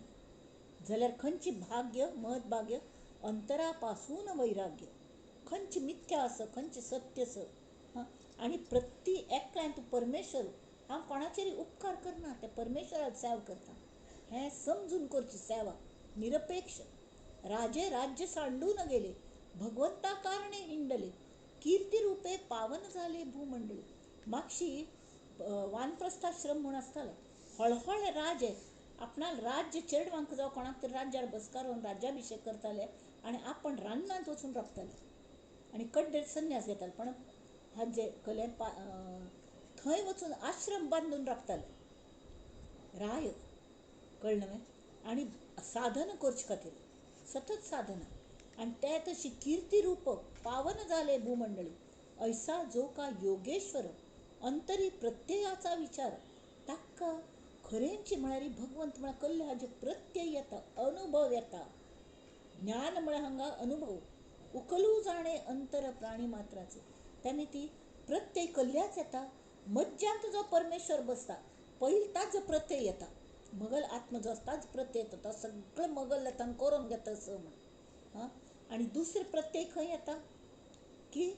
जाल्यार खंयची भाग्य महत्भाग्य अंतरापासून वैराग्य, खंयची मिथ्या आसा खंयची सत्य आसा. हां, आनी प्रति एकल्यान तूं परमेश्वर, हांव कोणाचेर उपकार करना, ते परमेश्वराक सेवा करता हें समजून करची सेवा निरपेक्ष. राजे राज्य सांडून गेले, भगवंता कारणे हिंडले, कीर्ती रुपे पावन झाले भूमंडळे. मागशी वानप्रस्थाश्रम म्हूण आसतालो. हळहळ राजे आपणाल राज्य चेडवांक जावं कोणाक तरी राज्यार बसकारून राज्याभिशेक करताले आनी आपण रानांत वचून राबताले आनी कड्डेर संन्यास घेताले. पण हाजे कले थंय वचून आश्रम बांदून राबताले राय, कळ्ळें न्हय? आनी साधन करचे खातीर सतत साधना. आनी ते तशी कीर्ती रूप पावन जाले भूमंडळी. ऐसा जो का योगेश्वर अंतरी प्रत्ययाचा विचार. ताका खरेंची म्हळ्यार भगवंत म्हळ्यार कल्ले हाजे प्रत्यय येता, अनुभव येता. ज्ञान म्हळ्यार हांगा अनुभव. उकलू जाणे अंतर प्राणी मात्राचे. तेन्ना ती प्रत्यय कल्ल्याच येता. मज्जांत जो परमेश्वर बसता पयलीं ताजो प्रत्यय येता. मगल आत्मा जो आसता ताजो प्रत्यय येता, तो सगळें मगल येता करून घेता असो म्हण. हां, आनी दुसरें प्रत्यय खंय येता की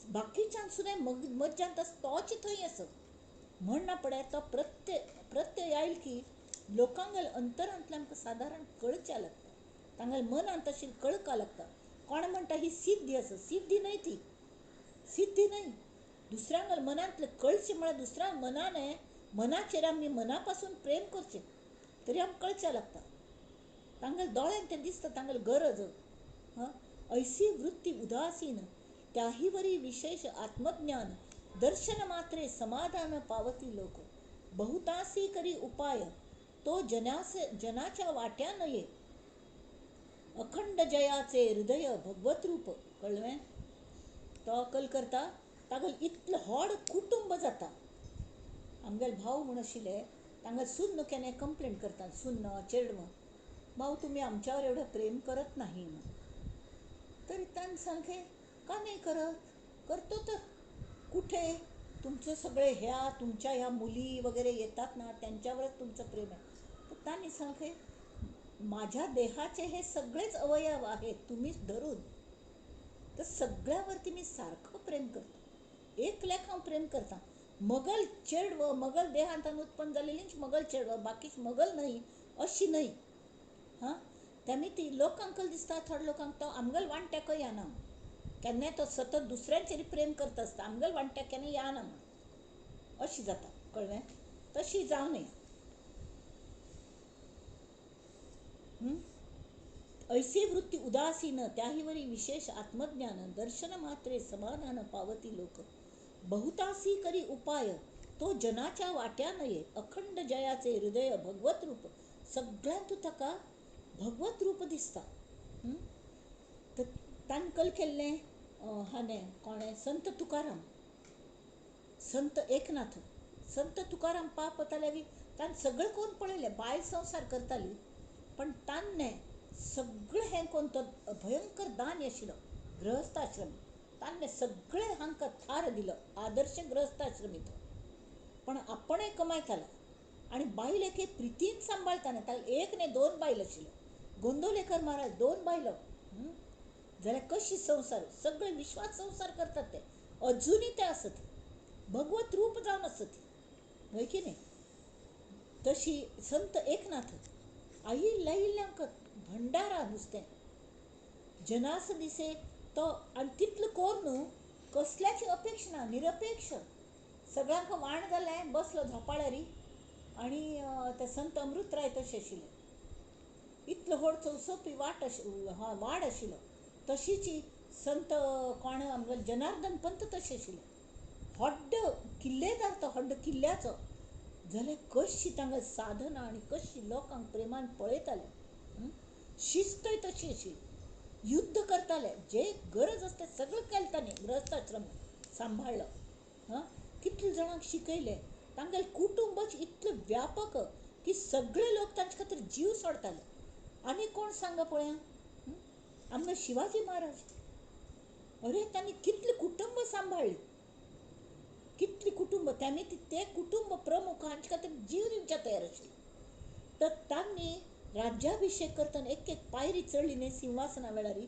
बाकीच्यान सुद्दां मज्जांत आसा तोच थंय आसा म्हण ना पडे. तो प्रत्यय प्रत्यय आयल की लोकांगेल अंतरांतल्यान आमकां सादारण कळच्या लागता, तांगेले मनांत अशी कळका लागता. कोण म्हणटा ही सिद्धी आसा, सिद्धी न्हय ती, सिद्धी न्हय. दुसऱ्यांगेल मनांतलें कळचें म्हळ्यार दुसऱ्या मनाने मनाचेर आमी मनापासून प्रेम करचें तरी आमकां कळचें लागता. तांगेले दोळ्यान तें दिसता, तांगेली गरज. हां, ऐसी वृत्ती उदासीन त्याहीवरी विशेष आत्मज्ञान दर्शन मात्रे समाधान पावती लोक. बहुतासी करी उपाय तो जनाच्या वाट्या नये. अखंड जयाचे हृदय भगवत रूप. कळ्ळें? तो अकल करता तागेल इतलें व्हड कुटुंब जाता. आमगेले भाव म्हूण आशिल्ले तांगेले सुन्न केन्ना कंप्लेन करता, सुन्न चेडवां, भाऊ तुमी आमच्यावर एवढं प्रेम करत नाही म्हण. तरी तांणी सांगलें का नाही करत, करतो तर. कुठे तुमचं सगळे ह्या तुमच्या ह्या मुली वगैरे येतात ना त्यांच्यावरच तुमचं प्रेम आहे. तर त्यांनी सांगले माझ्या देहाचे हे सगळेच अवयव आहेत तुम्हीच धरून, तर सगळ्यावरती मी सारखं प्रेम करतो, एकल्याक हांव प्रेम करता. मगल चेडवं मगल देहांतान उत्पन्न जालेलीच मगल चेडवं, बाकीच मगल न्हय अशी न्हय. हां, त्यामुळे ती लोकांक दिसता थोड्या लोकांक तो आमगेल वांट्याकय येना, केन्नाय तो सतत दुसऱ्यांचेर प्रेम करता आसता, आमगेल वांट्याक केन्ना येना म्हण अशी जाता. कळ्ळें? तशी जावं नये. ऐसी वृत्ती उदासीन त्याहीवरी विशेष आत्मज्ञान दर्शन मात्रे समाधान पावती लोक. बहुतासी करी उपाय तो जनाच्या वाट्या नये. अखंड जयाचे हृदय भगवत रूप. सगळ्यांतू ताका भगवत रूप दिसता. तर तांणी कल केल्लें हाणें कोणें संत तुकाराम, संत एकनाथ. संत तुकाराम पाप वताले की तांणी सगळें कोण पळयलें, बायल संवसार करताली, पण तांणे सगळें हें कोण तो भयंकर दान आशिल्लो गृहस्थाश्रम, तांणे सगळें हांकां थार दिलो, आदर्श गृहस्थाश्रमी तो. पण आपणय कमायतालो आनी बायलेक प्रितीन सांबाळताना. ताका एक न्हय दोन बायल आशिल्ल्यो. गोंदवलेकर महाराज दोन बायलो जाल्यार कशी संवसार, सगळे विश्वास संवसार करतात ते, अजुनूय ते आसत, भगवत रूप जावन आसत, हय की न्हय? तशी संत एकनाथ आयिल्ले आयिल्लें आमकां भंडारा नुस्तें जनास दिसे तो. आनी तितलो कोर न्हू कसल्याची अपेक्षा ना, निरपेक्ष. सगळ्यांक वाण जालें बसलो झोपाळ्यारी. आनी ते संत अमृतराय तशें आशिल्ले. इतलो व्हड चौसोपी वाट वाड आशिल्लो. तशीच संत कोण आमगेले जनार्दन पंत तशें आशिल्ले. व्हड किल्लेदार तो, व्हड किल्ल्याचो. जाल्यार कशी तांगेली साधना आनी कशी लोकांक प्रेमान पळयताले. शिस्तय तशी आशिल्ली. युद्ध करताले, जे गरज आसता सगळें केलें तांणी, गृहस्थाश्रम सांबाळ्ळो. हां, कितले जाणांक शिकयलें. तांगेलें कुटुंबच इतलें व्यापक की सगळे लोक तांचे खातीर जीव सोडताले. आनी कोण सांगा पळया, आमकां शिवाजी महाराज. अरे तांणी कितली कुटुंब सांबाळ्ळी, कितली कुटुंब त्यांनी ते कुटुंब प्रमुख हांचे खातीर जीव दिवच्या तयार आशिल्ले. तर तांणी राज्याभिषेक करतना एक एक पायरी चडली न्ही सिंहासना वेळार,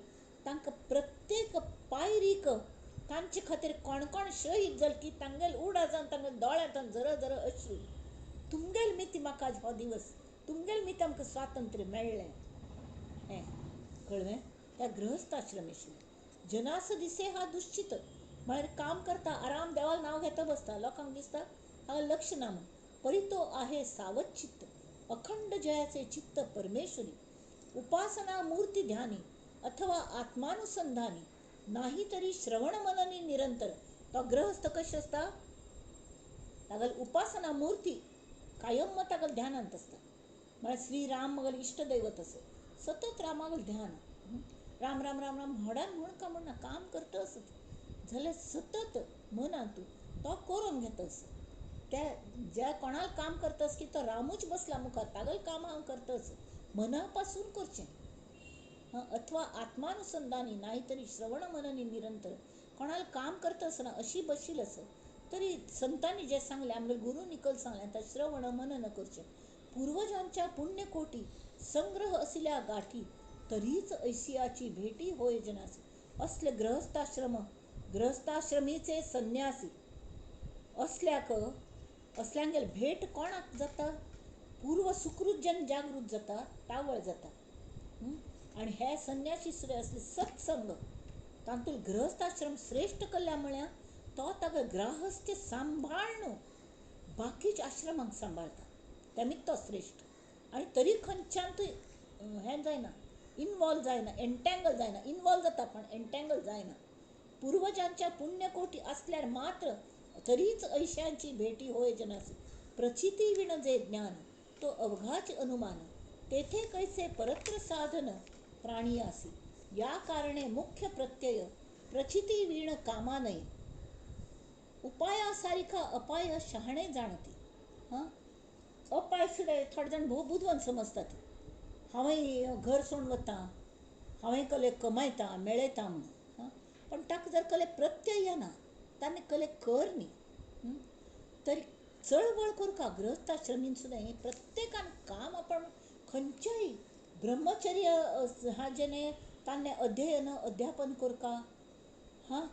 तांकां प्रत्येक पायरीक तांचे खातीर कोण कोण शहीद जाल की तांगेल उडा जावन तांगेल दोळ्यांतल्यान झर झर अश्रू. तुमगेल मिती म्हाका आज हो दिवस, तुमगेल मिती आमकां स्वातंत्र्य मेळ्ळें. हें कळ्ळें? त्या गृहस्थाश्रम आशिल्लें. जनास दिसे हा दुश्चित म्हळ्यार काम करता आराम देवाल नांव घेता बसता, लोकांक दिसता हांगा लक्ष ना म्हूण. परी तो आहे सावध चित्त, अखंड जयाचे चित्त परमेश्वरी, उपासना मूर्ती ध्यानी अथवा आत्मानुसंधानी, नाही तरी श्रवण मननी निरंतर. तो गृहस्थ कशें आसता, तागेल उपासना मूर्ती कायम मग तागेल ध्यानांत आसता. म्हळ्यार श्रीराम मगेल इश्ट दैवत असो, सतत रामागेल ध्यान, राम राम राम राम व्हडान म्हूण का म्हणना, काम करता असत जाल्यार सतत मनांत तो करून घेता असो. त्या ज्या कोणाक काम करतास की तो रामूच बसला मुखार, तागेल काम हांव करताच, मना पासून करचें. अथवा आत्मानुसंधानी नाही तरी श्रवण मननी निरंतर. कोणाला काम करता आसतना अशी बशील असो तरी संतांनी जें सांगलें, आमगेले गुरू निकल सांगलें, आतां श्रवण मनन करचें. पूर्वजांच्या पुण्यकोटी संग्रह असल्या गाठी, तरीच ऐसियाची भेटी होय जनासी. असले गृहस्थाश्रम गृहस्थाश्रमीचे संन्यासी असल्याक असल्यांगेल भेट कोणाक जाता, पूर्व सुकृत जन जागृत जाता, तावळ जाता. आनी हे संन्यासी सुद्दां असले सत्संग तातूंत गृहस्थाश्रम श्रेश्ठ कल्ल्या म्हळ्यार तो ताका ग्राहस्थ्य सांबाळ्ळो बाकीच्या आश्रमांक सांबाळता, तेमीच तो श्रेश्ठ. आनी तरी खंयच्यान तूं हें जायना, इनवॉल्व जायना, एन्टँगल जायना. इनवॉल्व जाता पण एन्टँगल जायना. पूर्वजांच्या पुण्यकोटी असल्यार मात्र तरीच ऐशांची भेटी होय जनासी. प्रचिती विण जे ज्ञान तो अवघाच अनुमान, तेथे कैसे परत्र साधन प्राणी आसी. या कारणे मुख्य प्रत्यय प्रचिती विण कामा नये, उपायासारिखा अपाय शहाणे जाणती. हां, अपाय सुद्दां थोडे जाण भोव बुदवंत समजतात, हांवें घर सोडून वता, हांवें कले कमायता मेळयता म्हणून. हां, पण ताका जर कले प्रत्यय येना, ताणें कले कर न्ही तरी चळवळ करका. गृहस्थाश्रमीन सुद्दां हें प्रत्येकान काम आपण खंयच्याय ब्रह्मचर्य हा जेणे ताणें अध्ययन अध्यापन करका. हां,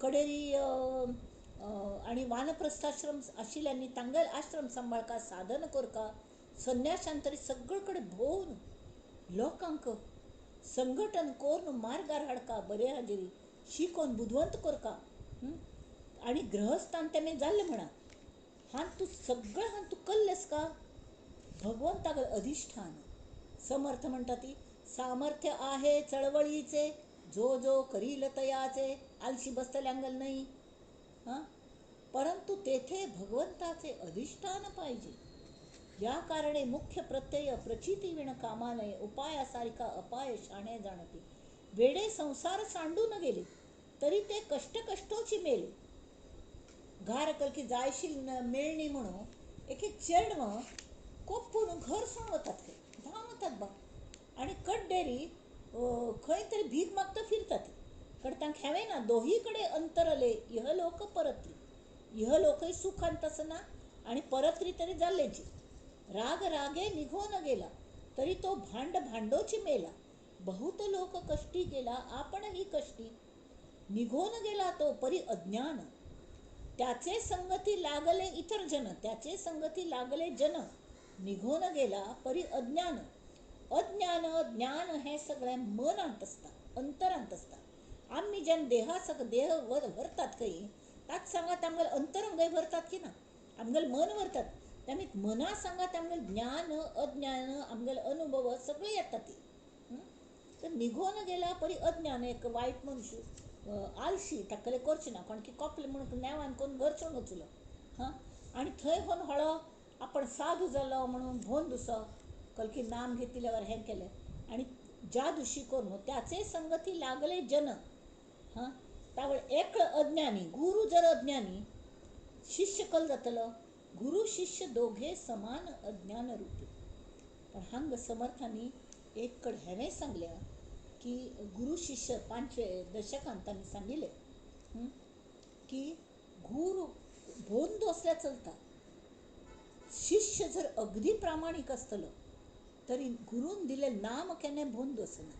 कडेरी आनी वानप्रस्थाश्रम आशिल्ल्यांनी तांगेल आश्रम सांबाळका, साधन करका. संन्याशान तरी सगळे कडेन भोंवन लोकांक संघटन करून मार्गार हाडका, बरे हाजेरी शिकोवन बुदवंत करका. आनी गृहस्थान तेणें जाल्लें म्हणा, हां तूं सगळें हां तूं कल्लेस का भगवंताक अधिष्ठान. समर्थ म्हणटा ती सामर्थ्य आहे चळवळीचे, जो जो करील तयाचे, आलशी बसतल्यांगल नाही. हां, परंतु तेथे भगवंताचे अधिष्ठान पाहिजे. या कारणे मुख्य प्रत्यय प्रचिती विण कामा नये, उपायासारखा अपाय शाणे जाणते. वेडे संसार सांडून गेले तरी ते कष्ट कष्टोची मेले. घार कलकी जायशी मेळणी म्हणून एक एक चेडवां कोपून घर सोडून वतात, खंय धांवन वतात बा, आनी कड्डेरी खंय तरी भीक मागता फिरतात. कड तांकां हेवें ना, दोही कडे अंतरले इहलोक परतली. इहलोकय सुखांत आसना आनी परतली तरी जाल्लेची. राग रागे निघून गेला तरी तो भांड भांडोची मेला. बहुत लोक कष्टी गेला आपणही कष्टी, निघून गेला तो परी अज्ञान. त्याचे संगती लागले इतर जन, त्याचे संगती लागले जन, निघून गेला परी अज्ञान. अज्ञान ज्ञान हें सगळें मनांत आसता, अंतरांत आसता. आमी जेन्ना देहा देह व्हरतात खंय, ताच सांगात आमगेलें अंतरंगय व्हरतात की ना, आमगेलें मन व्हरतात. त्यामुळे मना सांगात आमगेलें ज्ञान अज्ञान आमगेले अनुभव सगळे येतात ती. तर निघून गेला परी अज्ञान. एक वायट मनशू आलशी, ताकले करचें ना, कारण की कोपले म्हणून नेवान करून घर सोडून वचलो. हां, आनी थंय होन हळो आपण साधू जालो म्हणून भोवन दुसो कलकी नाम घेतल्यावर हें केलें आनी ज्या दिवशी करून त्याचे संगती लागले जन. हां, तावळ एकळ अज्ञानी, गुरू जर अज्ञानी शिष्य कल जातलो, गुरू शिष्य दोघे समान अज्ञान रूपी. पण हांग समर्थांनी एक कड हांवें सांगल्या की गुरू शिष्य 5व्या दशकांत तांणी सांगिल्लें की गुरू भोंदू असल्यार चलता, शिष्य जर अगदी प्रामाणीक आसतलो तरी गुरून दिलें नाम केन्नाय भोंदू आसना.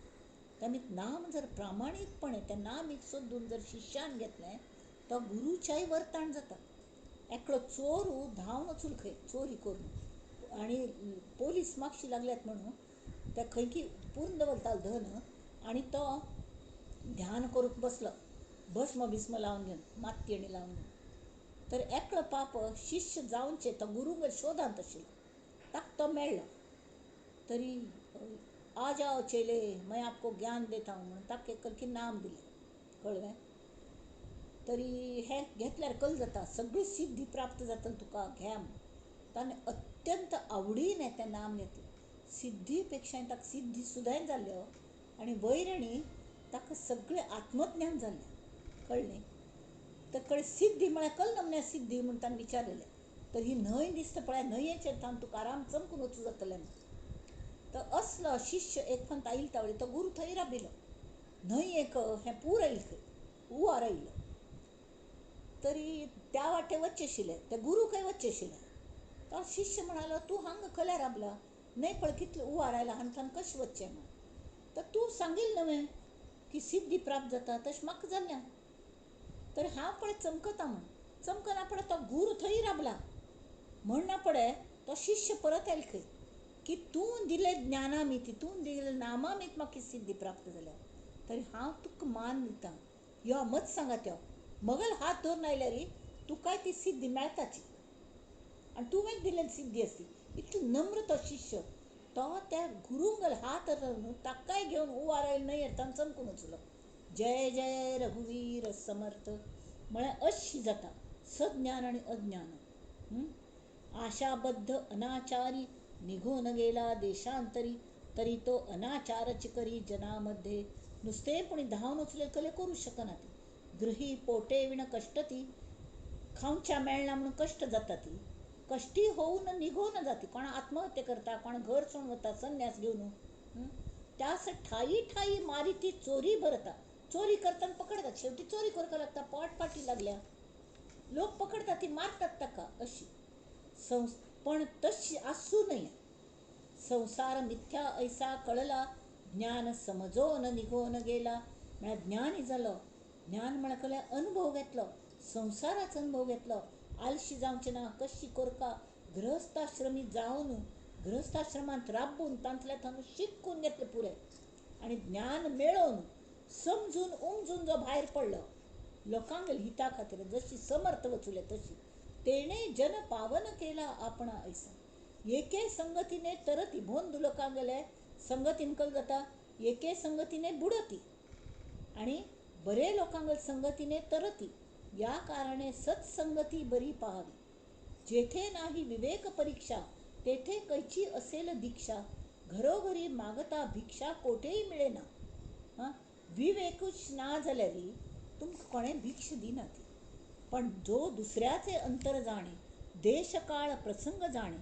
तामी नाम जर प्रामाणीकपणे त्या नाम एक सोदून जर शिष्यान घेतलें तो गुरूच्याय वर्ताण जाता. एकलो चोरू धांवन वचून खंय चोरी करून आनी पोलीस मागशी लागल्यात म्हणून ते खंय की पूर्ण दवरतालो धन आनी तो ध्यान करूंक बसलो, भस्म बिस्म लावन घेवन माती आनी लावन घेवन. तर एकलो पाप शिष्य जावचे तो गुरूंक शोधांत आशिल्लो, ताका तो मेळ्ळो. तरी आ जाओ चेले मैं आपको ज्ञान देता हूँ म्हणून ताका एक नाम दिलें, कळ्ळें. तरी हें घेतल्यार कल जाता, सगळी सिद्धी प्राप्त जातली तुका, घे म्हूण. ताणें अत्यंत आवडीन तें नाम घेतलें. सिद्धी पेक्षा ताका सिद्धी सुद्दां जाल्यो आनी वैरणी ताका सगळें आत्मज्ञान जाल्लें, कळ्ळें. तर कळ्ळें सिद्धी म्हळ्यार कल नमन्या सिद्धी म्हूण ताणें विचारलें. तर ही न्हंय दिसता पळय, न्हंयेचेर ताण तुका आराम चमकून वचूं जातलें म्हूण. तर असलो शिष्य एक पंत आयिल्लो तावळी तो गुरू थंय राबिलो. न्हंय एक हें पूर आयिल्लें खंय, हुंवार आयिल्लो. तरी त्या वाटे वच्चें आशिल्लें, त्या गुरू खंय वच्चें आशिल्लें. तो शिष्य म्हणालो, तूं हांगा खंय राबला, न्हय पळय कितलो हुंवार आयला, हांगा कशें वच्चें म्हूण. तर तूं सांगील न्हय की सिद्धी प्राप्त जाता तशें म्हाका जाल्लें, तर हांव पळय चमकता म्हूण. चमकना पळय तो गुरू थंय राबला म्हण ना पळय तो शिष्य परत आयल खंय की तूं दिले ज्ञानामित, तूं दिले नामामित म्हाका सिद्धी प्राप्त जाल्या, तरी हांव तुका मान दिता, यो मत सांगात यो, मगल हात धरून आयल्यार तुकाय ती सिद्धी मेळटाची आनी तुवें दिलेली सिद्धी आसती. इतलो नम्र तो शिष्य, तो त्या गुरूंगल हात धरून ताकाय घेवन हुंवार आयलो न्हंयेर ताण चमकून वचलो. जय जय रघुवीर समर्थ. म्हळ्यार अशी जाता सज्ञान आनी अज्ञान. आशाबद्ध अनाचारी निघून गेला देशांतरी, तरी तो अनाचारच करी जनामध्ये. नुसते पुणी धांवन वचले कले करूं शकना ती. गृही पोटे विण कष्टती, खावच्या मेळना म्हणून कष्ट जाता ती, कष्टी होऊन निघून जाती. कोण आत्महत्या करता, कोण घर सोडून वता संन्यास घेवन, त्यास ठाई ठाई मारी ती चोरी भरता. चोरी करताना पकडतात, शेवटी चोरी करपाक लागता, पोट पाटी लागल्या लोक पकडतात, ती मारतात ताका. अशी पण तशी आसूं नये. संसार मिथ्या ऐसा कळला, ज्ञान समजोन निघून गेला. म्हळ्यार ज्ञानी जालो, ज्ञान म्हळ्यार कळ्ळें अनुभव घेतलो, संवसाराचो अनुभव घेतलो. आलशी जावचें ना, कशी कोरका गृहस्थाश्रमी जावन गृहस्थाश्रमांत राबून तांतल्या तांतून शिकून घेतलें पुरें आनी ज्ञान मेळोवन समजून उमजून जो भायर पडलो लोकांक हिता खातीर, जशी समर्थ वचुले तशी तेणे जन पावन केला आपणा ऐसा. एके संगतीने तरती, भोंदू लोकांगेले संगतीन कल जाता, एके संगतीने बुडती आनी बरे लोकांगेले संगतीने तरती. या कारणे सत्संगती बरी पाहावी. जेथे नाही विवेक परीक्षा, तेथे कैची असेल दीक्षा. घरोघरी मागता भिक्षा कोठेही मिळेना. हां, विवेकूच ना जाल्यार तुमकां कोणें भिक्षा दिना ती. पण जो दुसऱ्याचे अंतर जाणे, देशकाळ प्रसंग जाणे,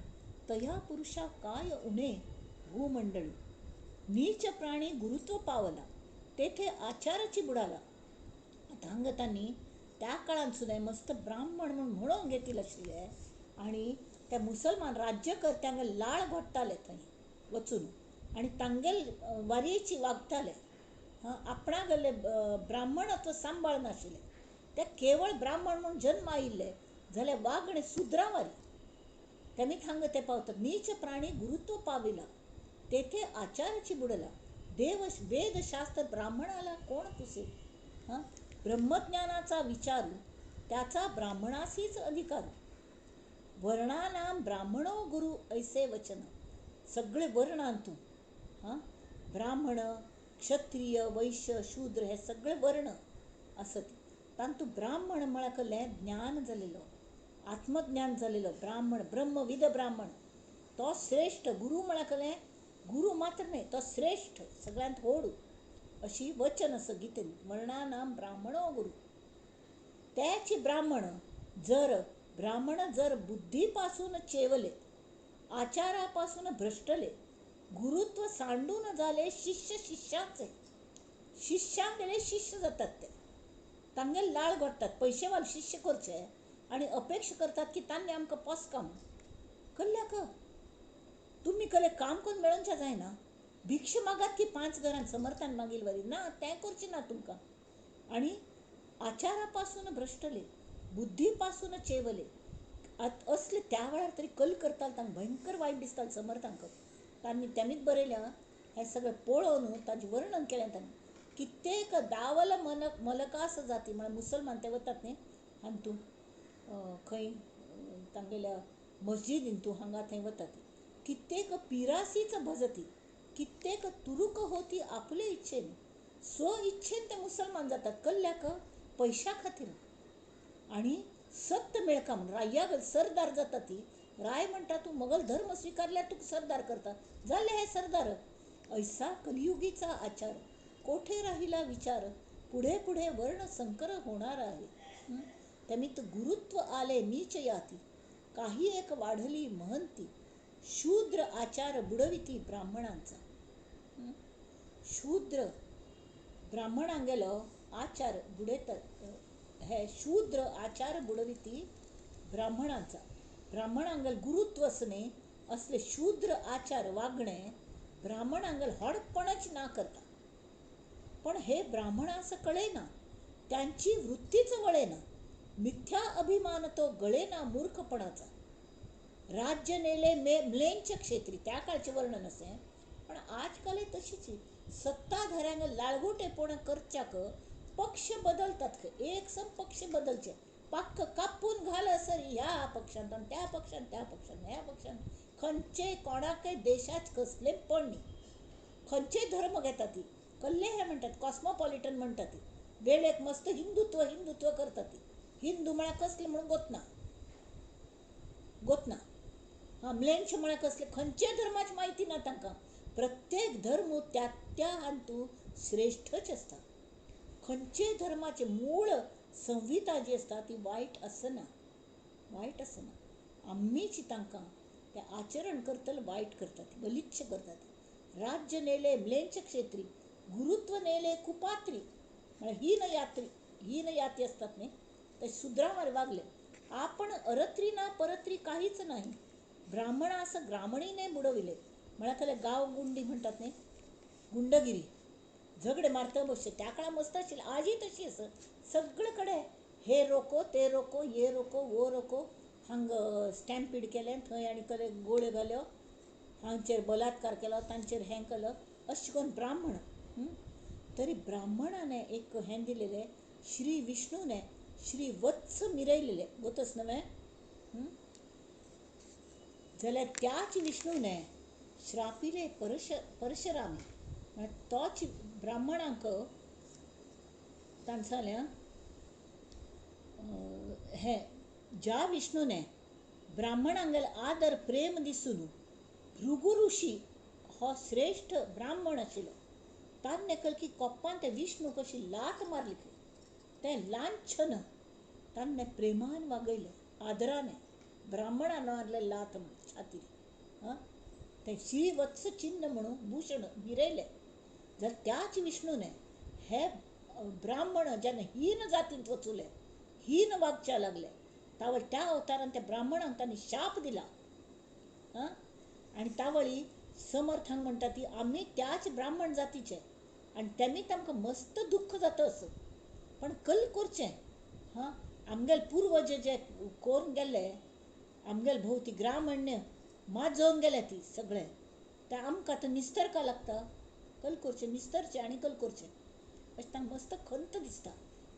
तया पुरुषा काय उणे भूमंडळी. नीच प्राणी गुरुत्व पावला, तेथे आचाराची बुडाला. आतां हांगा तांणी त्या काळांत सुद्दां मस्त ब्राह्मण म्हूण म्हणोवन घेतिल्ले आशिल्ले आनी त्या मुसलमान राज्यकर्त्यांक लाळ घोट्टाले थंय वचून आनी तांगेल वारयेची वागताले. आपणागेले ब्राह्मणत्व सांबाळ नाशिल्लें, ते केवळ ब्राह्मण म्हूण जन्म आयिल्ले जाल्यार वागणें सुद्रावारी. तेमी हांगा ते पावतात. नीच प्राणी गुरुत्व पाविला, तेथे आचाराची बुडला. देव वेदशास्त्र ब्राह्मणाला कोण पुसेल. हां, ब्रह्मज्ञानाचा विचारू त्याचा ब्राह्मणासीच अधिकार. वर्णानाम ब्राह्मणो गुरु ऐसे वचन. सगळे वर्णांतू, हां, ब्राह्मण क्षत्रिय वैश्य शूद्र हे सगळे वर्ण आसत. तांतू ब्राह्मण म्हळ्यार कसलें ज्ञान जालेलो, आत्मज्ञान जालेलो ब्राह्मण, ब्रह्मविद ब्राह्मण तो श्रेष्ठ. गुरू म्हळ्यार कसलें, गुरू मात्र न्हय, तो श्रेष्ठ, सगळ्यांत व्हड अशी वचन आसा गीतेन. वर्णानाम ब्राह्मणो गुरू. त्याची ब्राह्मण जर ब्राह्मण जर बुद्धीपासून चेवले, आचारापासून भ्रष्टले, गुरुत्व सांडून जाले शिष्य शिष्यांचे. शिष्यांगेले शिष्य जातात ते, तांगेले लाळ घोडटात, पयशेवाल शिष्य करचे आनी अपेक्षा करतात की तांणी आमकां पोसका म्हूण. कल्ल्याक तुमी कले काम करून मेळोवचें जायना, भिक्षा मागात की 5 घरान समर्थान मागील वरी ना, तें करचें ना तुमकां. आनी आचारा पासून भ्रश्टले, बुद्धी पासून चेवले, असले त्या वेळार तरी कल करताले, तांकां भयंकर वायट दिसतालें समर्थांक. तांणी तेमीच बरयल्या हें सगळें पळोवन ताजें वर्णन केलें तांणी. कित्येक दावल मलकास जाती म्हळ्यार मुसलमान ते वतात न्ही हातूंत खंय तांगेल्या मस्जिदीन तूं हांगा थंय वतात. कित्येक पिरासीच भजती, कित्येक तुरुक होती आपले इच्छेन, स्व इच्छेन ते मुसलमान जातात कल्ल्याक पयशा खातीर आनी सत्य मेळका म्हूण. राया सरदार जाता ती, राय म्हणटा तूं मगल धर्म स्विकारल्यार तुका सरदार करता, जाले हे सरदार. ऐसा कलियुगीचा आचार, कोठे राहिला विचार, पुढे पुढे वर्ण संकर होणार आहे. त्यामित गुरुत्व आले नीच याती, काही एक वाढली महंती, शूद्र आचार बुडविती ब्राह्मणांचा. शूद्र ब्राह्मणांगेलो आचार बुडयतात, हे शूद्र आचार बुडविती ब्राह्मणांचा. ब्राह्मणांगेल गुरुत्व असणे असले शूद्र आचार वागणे ब्राह्मणांगेल हडपणच ना करता. पण हे ब्राह्मणास कळेना, त्यांची वृत्तीच वळेना, मिथ्या अभिमान तो गळेना मूर्खपणाचा. राज्य नेले म्लेंच क्षेत्री, त्या काळचे वर्णन असे, पण आजकाल तशीच सत्ताधाऱ्यांक लाळगोटेपणा करच्याक पक्ष बदलतात, एक सम पक्ष बदलचे, पाक्क कापून घाल सर ह्या पक्षांत आनी त्या पक्षांत, त्या पक्षांत, ह्या पक्षांत, खंयचे कोणाकय देशाच कसले पण न्ही, खंयचे धर्म घेता ती कल्ले हे म्हणटात, कॉस्मोपॉलिटन म्हणटात ती, वेळेक मस्त हिंदुत्व हिंदुत्व करतात ती. हिंदू म्हळ्यार कसले म्हणून गोतना गोतना, हां म्लेंच म्हळ्यार कसले, खंयच्या धर्माची म्हायती ना तांकां. प्रत्येक धर्म त्या त्या हातूंत श्रेश्ठच आसता. खंयचे धर्माचे मूळ संहिता जी आसता ती वायट आसना, वायट आसना. आमीच तांकां ते आचरण करतले वायट करतात, गलिच्छ करतात. राज्य नेले म्लेंच क्षेत्री, गुरुत्व नेले कुपात्री, म्हळ्यार हीन यात्री, हीन याती असतात न्ही ते सुद्रावर वागले. आपण अरत्री ना परत्री काहीच नाही, ब्राह्मणास ग्रामणीने बुडविले. म्हळ्यार त्याला गाव गुंडी म्हणतात न्ही, गुंडगिरी, झगडे मारता बसचे त्या काळा मस्त आशिल्लें, आजूय तशी आसा सगळे कडेन. हे रोको ते रोको, हे रोको वो रोको, हांग स्टॅम्पीड केलें थंय आनी कले गोळ्यो घाल्यो, हांचेर बलात्कार केलो, तांचेर हें केलो, अशें करून ब्राह्मण. तरी ब्राह्मणाने एक हें दिलेलें, श्री विष्णूने श्री वत्स मिरयलेलें, गोतच नव्हे जाल्यार त्याच विष्णूने श्रापिले परशुरामी, म्हळ्यार तोच ब्राह्मणांक तांचें हें ज्या विष्णूने ब्राह्मणांगेल आदर प्रेम दिसून भृगु ऋषी हो श्रेश्ठ ब्राह्मण आशिल्लो, ताणें कलकी कोप्पान ते विष्णू कशी लात मारली खंय, तें लांछन ताणें प्रेमान वागयलें, आदराने ब्राह्मणान मारलें लात म्हण छातीर, हां तें श्रीवत्स चिन्न म्हणून भूषण मिरयलें. जाल्यार त्याच विष्णूने हे ब्राह्मण जेन्ना हीन जातींत वचुले, हीन वागच्या लागले, तावळ त्या अवतारान त्या ब्राह्मणांक तांणी शाप दिला. हां आनी तावळी समर्थांक म्हणटा ती आमी त्याच ब्राह्मण जातीचे आनी तेमी तांकां मस्त दुख्ख जाता असो, पण कल करचें, हां आमगेले पुर्वज जे करून गेल्ले, आमगेले भोंवती ग्रामण्य माजोवन गेले ती सगळे, ते आमकां आतां निस्तरका लागता, कल करचें निस्तरचें आनी कल करचें अशें तांकां मस्त खंत दिसता.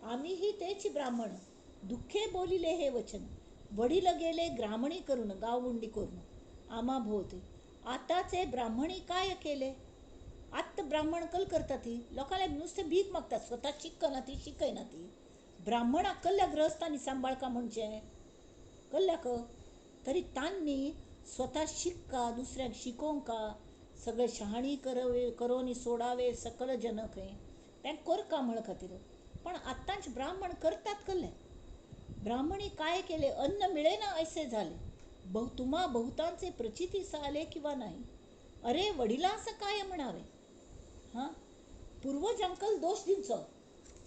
आमी ही तेच ब्राह्मण, दुख्खे बोलिले हे वचन, वडील गेले ग्रामणी करून, गांवगुंडी करून आमा भोवती, आतांचे ब्राह्मणी काय केले. आत्तां ब्राह्मण कल करता ती लोकांले नुस्तें भीक मागतात, स्वता शिकना ती, शिकयना ती. ब्राह्मणाक कल्ल्या ग्रहस्थांनी सांबाळका म्हणचें कल्ल्याक, तरी तांणी स्वता शिक्का, दुसऱ्यांक शिकोवंका, सगळे शहाणी करवे करोनी सोडावे सकल जन खंय तें करका म्हळ खातीर. पण आतांच ब्राह्मण करतात कल्ले. ब्राह्मणी काय केले, अन्न मिळेना ऐसे झाले, बहु तुम्हा बहुतांचे प्रचितीस आले किंवा नाही, अरे वडिलांस काय म्हणावे. हां, पुर्वजांकल दोश दिवचो,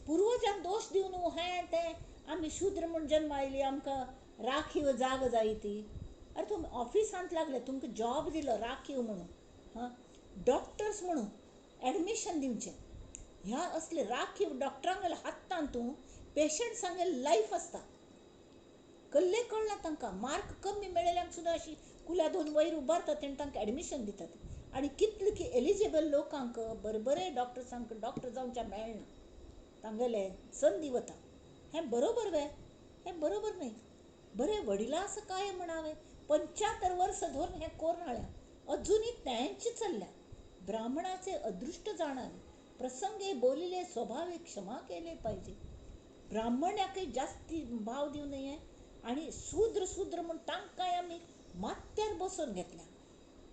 पुर्वजांक दोश दिवन हें तें आमी शूद्र म्हूण जन्म आयली, आमकां राखीव जाग जाय ती. अरे तुमी ऑफिसांत लागले, तुमकां जॉब दिलो राखीव म्हणून, हां, डॉक्टर्स म्हणून एडमिशन दिवचें. ह्या असले राखीव डॉक्टरांगेले हातान तूं पेशंट्सांगेले लायफ आसता. कल्ले कळना तांकां, मार्क कमी मेळिल्ल्यांक सुद्दां अशी कुल्या दोन वयर उबारतात आनी तांकां एडमिशन दितात. आनी कितले की एलिजिबल लोकांक बरे बरे डॉक्टर्सांक डॉक्टर जावच्या मेळना, तांगेले संदी वता. हें बरोबर वे? हें बरोबर न्हय. बरें वडिलांस काय म्हणावे, 75 वर्सां धरून हें कोरून हाडल्या, अजुनूय तेंच चल्ल्या. ब्राह्मणाचे अदृष्ट जाणावे, प्रसंगे बोलिले स्वभावे क्षमा केले पाहिजे. ब्राह्मणाकय जास्ती भाव दिवं नये आनी शूद्र शूद्र म्हूण तांकांय आमी माथ्यार बसोवन घेतल्या,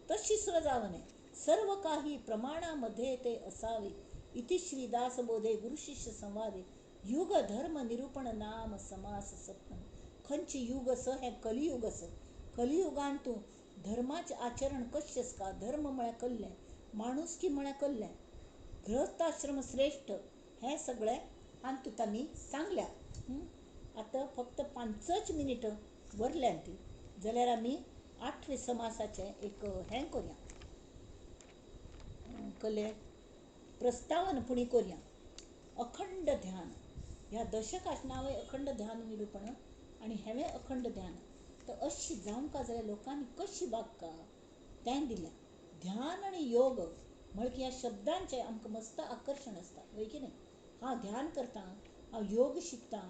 तशी सुद्दां जावं नये. सर्व काही प्रमाणामध्ये ते असावे. इति श्री दासबोधे गुरुशिष्य संवादे युग धर्म निरूपण नाम समास सप्तम. खंयचे युग असो? हें कलियुग असो. कलियुगान तूं धर्माचें आचरण कशें आसता? धर्म म्हळ्यार कल्लें, माणुसकी म्हळ्यार कल्लें, गृहस्थाश्रम श्रेश्ठ, हें सगळें हातूंत आमी सांगल्या. आतां फक्त 5 मिनटां वरल्यान ती जाल्यार आमी 8वे समासाचें एक हें करुया, कले प्रस्तावन पुणी करुया. अखंड ध्यान ह्या दशकाचें नांव अखंड ध्यान निरूपण आनी हेवें अखंड ध्यान. तर अशी जावंक जाल्यार लोकांनी कशी वागका तें दिल्या. ध्यान आनी योग म्हळ्यार ह्या शब्दांचें आमकां मस्त आकर्शण आसता, वय की न्हय? हांव ध्यान करतां, हांव योग शिकतां,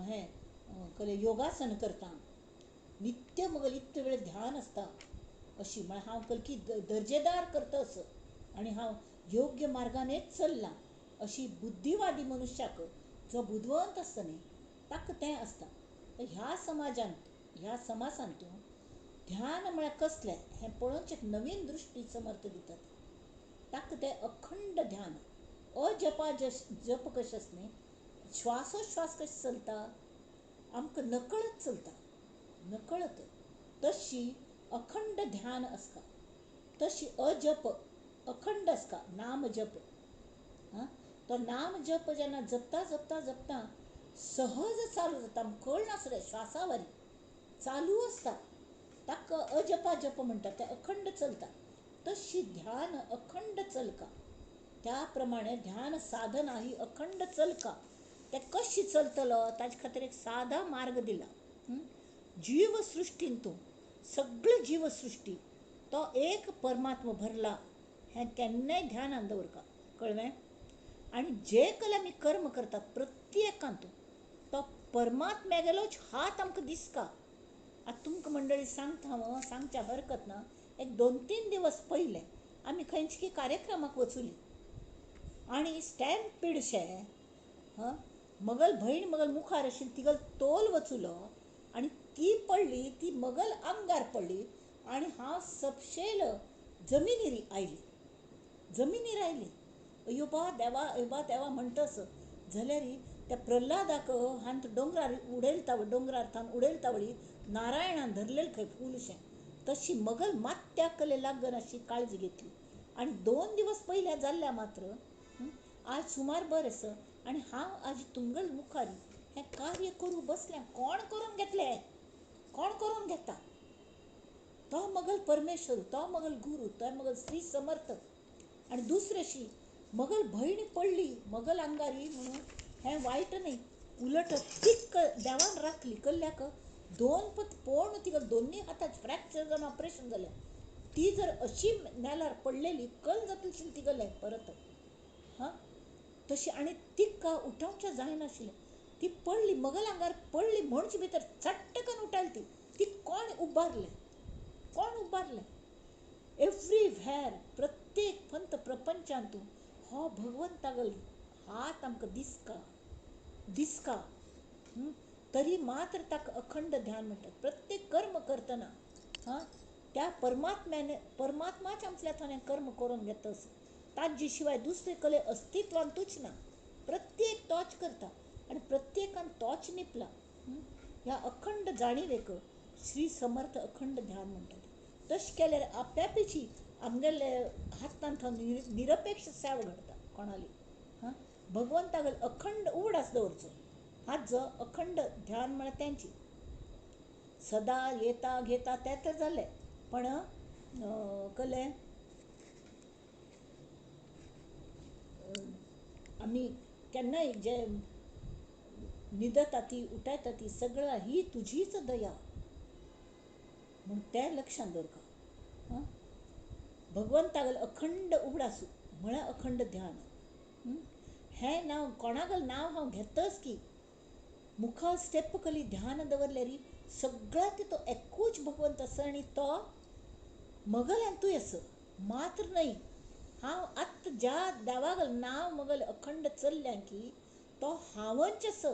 हें कले योगासन करतां, नित्य मगल इतलो वेळ ध्यान आसता अशी म्हळ्यार हांव कलकी दर्जेदार करता असो आनी हांव योग्य मार्गानेच चल्लां अशी बुद्धिवादी मनुष्याक जो बुदवंत आसता न्ही ताका तें आसता. तर ह्या समाजांत ह्या समासांत ध्यान म्हळ्यार कसलें हें पळोवचें एक नवीन दृश्टी समर्थ दितात. ताका तें अखंड ध्यान, अजपा जप कशें आसता न्ही, श्वासोश्वास कशें चलता आमकां नकळत चलता, नकळत, तशी अखंड ध्यान आसता, तशी अजप अखंड आसता नाम जप. हां, तो नाम जप जेन्ना जपता जपता जपता सहज चालू जाता, कळनासलें श्वासावरी चालू आसता, ताका अजपा जप म्हणटात, तें अखंड चलता. तशी ध्यान अखंड चलका, त्या प्रमाणे ध्यान साधना ही अखंड चलका. तें कशी चलतलो ताजे खातीर एक सादा मार्ग दिला. जीवसृश्टीन तूं सगळी जीवसृश्टी तो एक परमात्मा भरला हें केन्नाय ध्यानान दवरका, कळ्ळें? आनी जे कल आमी कर्म करतात प्रत्येकान तूं तो परमात्म्यागेलोच हात आमकां दिसता. आतां तुमकां मंडळी सांगता हांव, सांगच्या हरकत ना. एक 2-3 दिवस पयले आमी खंयचे कार्यक्रमाक वचुली आनी स्टॅम्पीडशें हां मगल भयण मगल मुखार आशिल्ली तिगल तोल वचुलो आनी ती पडली, ती मगल आंगार पडली आनी हांव सपशेल जमिनीर आयली, जमिनीर आयली. अयो बा देवा, अयो बा देवा म्हणटस जाल्यार त्या प्रल्हादाक हांत दोंगरार उडयलता, दोंगरार थावन उडयलता वळी नारायणान धरलेलें खंय फूलशें, तशी मगल मात्याकले लागन अशी काळजी घेतली. आनी 2 दिवस पयल्या जाल्ल्या मात्र आज सुमार बरें आसा आनी हांव आज तुमगेल मुखार हें कार्य करूं बसलें. कोण करून घेतलें? कोण करून घेता? तो मगल परमेश्वर, तो मगल गुरू, तो मगल श्री समर्थ. आनी दुसरेशी मगल भयण पडली मगल आंगारी म्हणून हें वायट न्हय, उलट तीक देवान राखली. कल्ल्याक 2 पत पोण तिका दोन्ही हाताच फ्रॅक्चर जावन ऑपरेशन जालें. ती जर अशी नेलार पडलेली कल जातली आशिल्ली तिगेलें परत, हां तशी. आनी तिका उठोवचें जायनाशिल्लें, ती पडली मगल आंगार पडली म्हणचे भितर चट्टकन उठायली ती, ती कोण उबारलें, कोण उबारलें? एवरीव्हेर प्रत्येक पंत प्रपंचांतू हो भगवंतागल हात आमकां दिसका, दिसका. तरी मात्र ताका अखंड ध्यान म्हणटात. प्रत्येक कर्म करतना हां त्या परमात्म्याने, परमात्माच आमच्या थंय कर्म करून घेता असो, ताजे शिवाय दुसरे कले अस्तित्वांतूच ना. प्रत्येक तोच करता आनी प्रत्येकान तोच निपला. ह्या अखंड जाणीवेक श्री समर्थ अखंड ध्यान म्हणटात. तशें केल्यार आपल्यापेची आमगेले हातान थंय निरपेक्ष सेवा घडता कोणाली. हां, भगवंतागल अखंड उगडास दवरचो, हाजो अखंड ध्यान म्हळ्यार तेंची सदा येता घेता तें तर जालें, पण कलें आमी केन्नाय जे न्हिदता ती उठायता ती सगळं ही तुजीच दया म्हूण तें लक्षांत दवरका. हां, भगवंतागल अखंड उगडासू म्हळ्यार अखंड ध्यान. हें नांव कोणागल नांव हांव घेतच की मुखार स्टेप कली ध्यान दवरल्यारी सगळ्या तो एकूच भगवंत आसा आनी तो मगल्यान तूं आसा मात्र न्हय. हांव आतां ज्या देवागल नांव मगल अखंड चल्ल्या की तो हांवच आसा,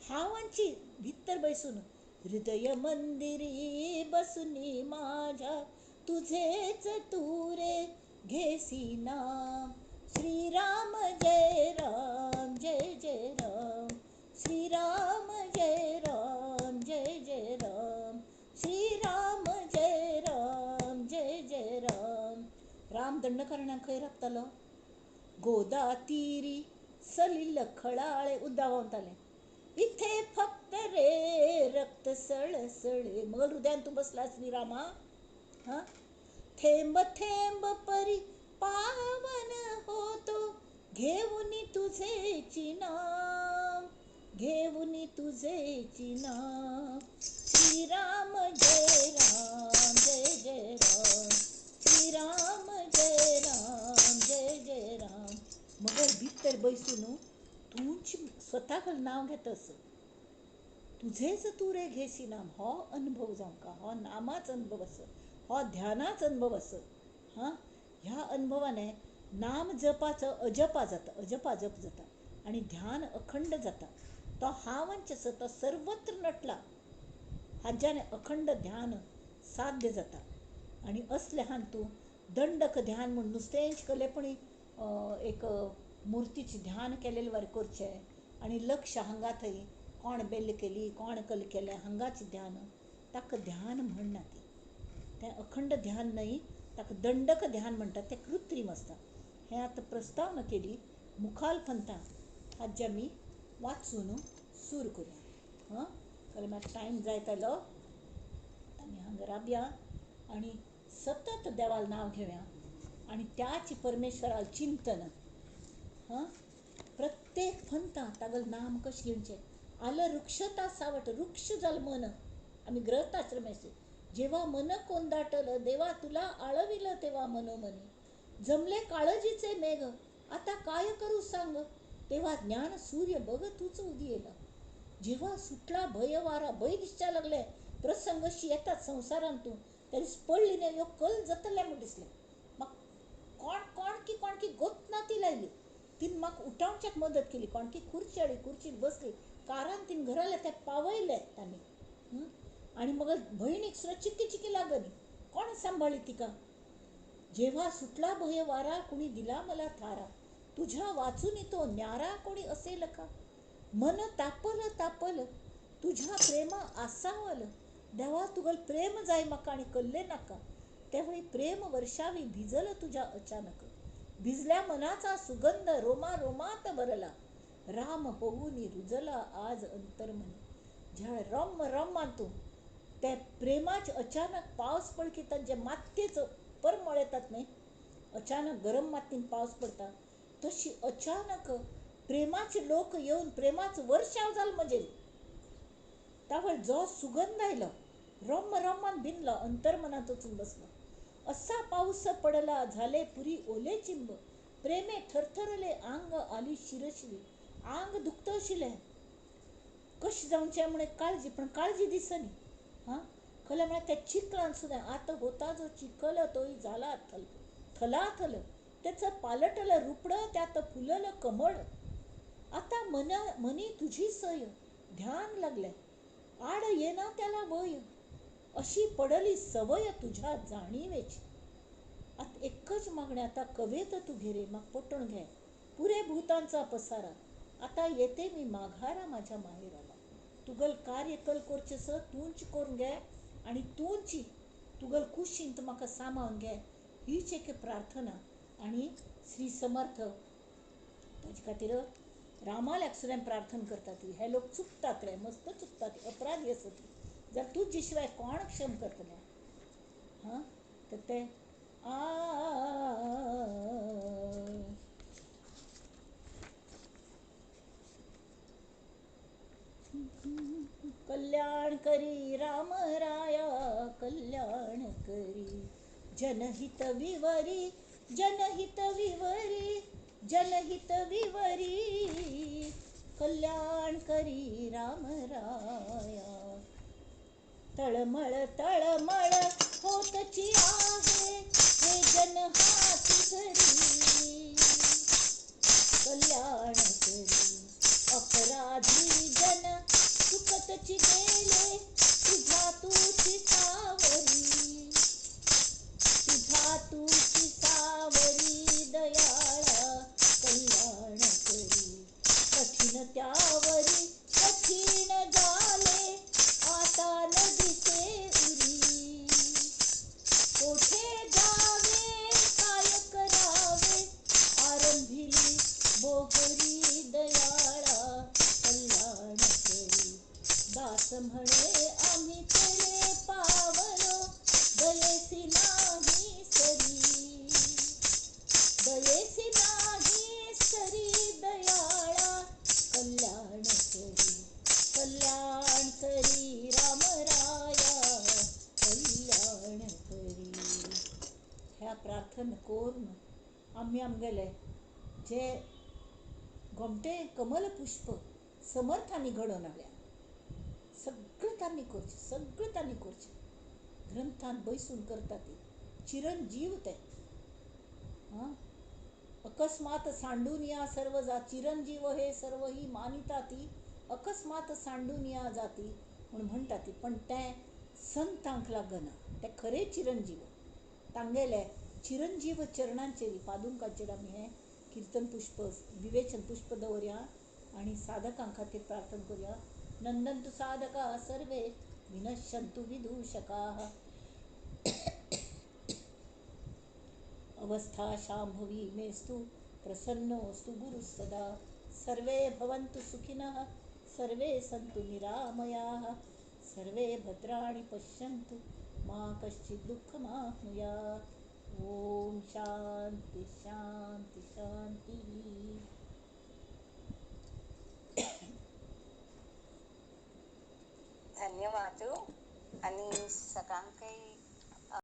हांवची भितर बसून हृदय मंदिरी बसून माझ्या तुझेच तू रे घेसी नाम. श्रीराम जय राम जय जय राम, श्रीराम जय राम जय जय राम, श्रीराम जय राम जय जय राम. राम दंडकारण्याक खंय राबतालो? गोदा तीरी सलिल खळाळे उद्दा व्हांवतालें. इथे फक्त रे रक्त सळसळे. मग हृदयान तूं बसला श्रीरामा. हां, थेंब थेंब परी पावन होतो घेऊनी तुझेची नाम, घेऊनी तुझेची नाम. श्रीराम जय राम जय जय राम, श्रीराम जय राम जय जय राम. मगर भितर बैसून तूंच स्वताक नांव घेतस, तुझेच तूं रे घेसी नाम. हो अनुभव जावंका, हो नामाच अनुभव आसा, हो ध्यानाच अनुभव आसा. हां, ह्या अनुभवाने नाम जपाचो अजपा जाता, अजपा जप जाता आनी ध्यान अखंड जाता. तो हांवच आसा, तो सर्वत्र नटला, हाज्यान अखंड ध्यान साध्य जाता. आनी असलें हान तूं दंडक ध्यान म्हूण नुस्तेंच कलेपणी एक मुर्तीचें ध्यान केलेले वरी करचें आनी लक्ष हांगा थंय कोण बेल्ल केली कोण कल केलें हांगाच ध्यान, ताका ध्यान म्हणना. ती तें अखंड ध्यान न्हय, ताका दंडक ध्यान म्हणटात, तें कृत्रीम आसता. हें आतां प्रस्तावना केली मुखाल पंथा हाजें आमी वाचून सूर करुया. हां, कारण मागीर टायम जायत आयलो, आमी हांगा राबया आनी सतत देवाल नांव घेवया आनी त्याच परमेश्वराल चिंतन. हां, प्रत्येक पंथा तागेलें नाम कशें घेवचें. आलं वृक्षता सावट, वृक्ष जाल मन. आमी गृहस्थाश्रमाचे जेव्हा मन कोंदाटलं देवा तुला आळविलं तेव्हा मनोमनी, जमले काळजीचे मेघ आता काय करू सांग, तेव्हा ज्ञान सूर्य बघ तूच उदियेला. जेव्हा सुटला भयवारा, भंय दिसच्या लागले, प्रसंगशी येतात संवसारांत तूं तरी पडली न्ही, ह्यो कल जातले म्हूण दिसलें. म्हाका कोण कोणकी कोणकी गोतना ती लायली, तिन म्हाका उठावच्याक मदत केली, कोणकी खुर्ची हाडली, खुर्चीर बसली, कारान तिन घरा ते पावयले तांणी. आनी मग भयणीक सुद्दां चिकी चिकी लागली, कोण सांभाळी तिका. जेव्हा सुटला भय वारा, कुणी दिला मला थारा, तुझ्या वाचून तो न्यारा कोणी असेल का. मन तापल तापल तुझ्या प्रेमा आसावल, देवा तुगल प्रेम जाय म्हाका आनी कल्ले नाका. त्यावेळी प्रेम वर्षावी भिजल तुझ्या अचानक, भिजल्या मनाचा सुगंध रोमा रोमात भरला, राम होऊनी रुजला आज अंतर्मनी. ज्या रम रम मानतो त्या प्रेमाचे अचानक पावस पडकीतात, जे मातयेचो परमळ येतात न्ही, अचानक गरम मातयेन पावस पडटा तशी अचानक प्रेमाचे लोक येवन प्रेमाचो वर्षाव जालो म्हजेर. तावळ जो सुगंध आयलो रम रमान भिनलो, अंतर्मनांत वचून बसलो. असा पावस पडला झाले पुरी ओले चिंब, प्रेमे थरथरले आंग आली शिरशिरी. आंग दुखता आशिल्लें, कशें जावचें म्हण काळजी, पण काळजी दिसनी. हां, खरें म्हळ्यार त्या चिखलान सुद्दां आतां होता जो चिखल तोय जाला थल थलाथल, त्याचं पालटलं रुपडं त्यात फुललं कमळ. आता मना मनी तुझी सय ध्यान लागलें, आड येना त्याला वय, अशी पडली सवय तुझ्या जाणीवेची. आतां एकच मागणें आतां कवेत तूं घेरे, म्हाका पटोवन घे पुरे भूतांचा पसारा, आतां येते मी माघारा माझ्या माहेराला. तुगल कार्य कल करचें स तूंच करून घे आनी तूंच तुगल कुशीन तूं म्हाका सामावन घे. हीच एक प्रार्थना. आनी श्री समर्थ ताजे खातीर रामाक सुद्दां प्रार्थना करतात. हे लोक चुकतात रे, मस्त चुकतात, अपराधी आसत, जर तुजे शिवाय कोण क्षम करतले. हां, तर ते आ कल्याण करी राम राया कल्याण करी, जनहित विवरी जनहित विवरी जनहित विवरी, कल्याण करी राम राया. तळमळ तळमळ होतची आहे हे जन हाती धरी, कल्याण करी. अपराधी जन चुकतची गेले तुझा तुझी सावरी, तुझा तुझी सावरी दयाळा कल्याण करी. कठीण त्यावरी कठीण झाले आता न दिसे उरी, कोठे जावे काय करावे आरंभिली बोहरी दयाळा कल्याण करी. दास म्हणे आम्ही केले पावलो दयेसी नाही सरी, दयेसी नाही सरी दयाळा कल्याण करी, कल्याण करी राम राया कल्याण करी. ह्या प्रार्थना करून आमी आमगेले जे गोमटे कमलपुष्प समर्थांनी घडोवन हाडल्या, सगळें तांणी करचें, सगळें तांणी करचें, ग्रंथान बैसून करता ती चिरंजीव ते. हां, अकस्मात सांडून या सर्व जा चिरंजीव हे सर्व ही मानिता ती, अकस्मात सांडून या जाती म्हूण म्हणटा ती. पण तें संतांक लागना, ते खरे चिरंजीव. तांगेले चिरंजीव चरणांचेर पादुकांचेर आमी हें किर्तन पुष्प विवेचन पुष्प दवरया आनी साधकां खातीर प्रार्थना करुया. नंदन्तु साधकाः सर्वे विनश्यन्तु विदूषकाः. अवस्था शाम्भवी मेस्तु प्रसन्नोऽस्तु गुरुः सदा. सर्वे भवन्तु सुखिनः सर्वे सन्तु निरामयाः सर्वे भद्राणि पश्यन्तु मा कश्चित् दुःखमाप्नुयात्. ॐ शांति शांति शांति. धन्यवाद. आनी सगळ्यांकय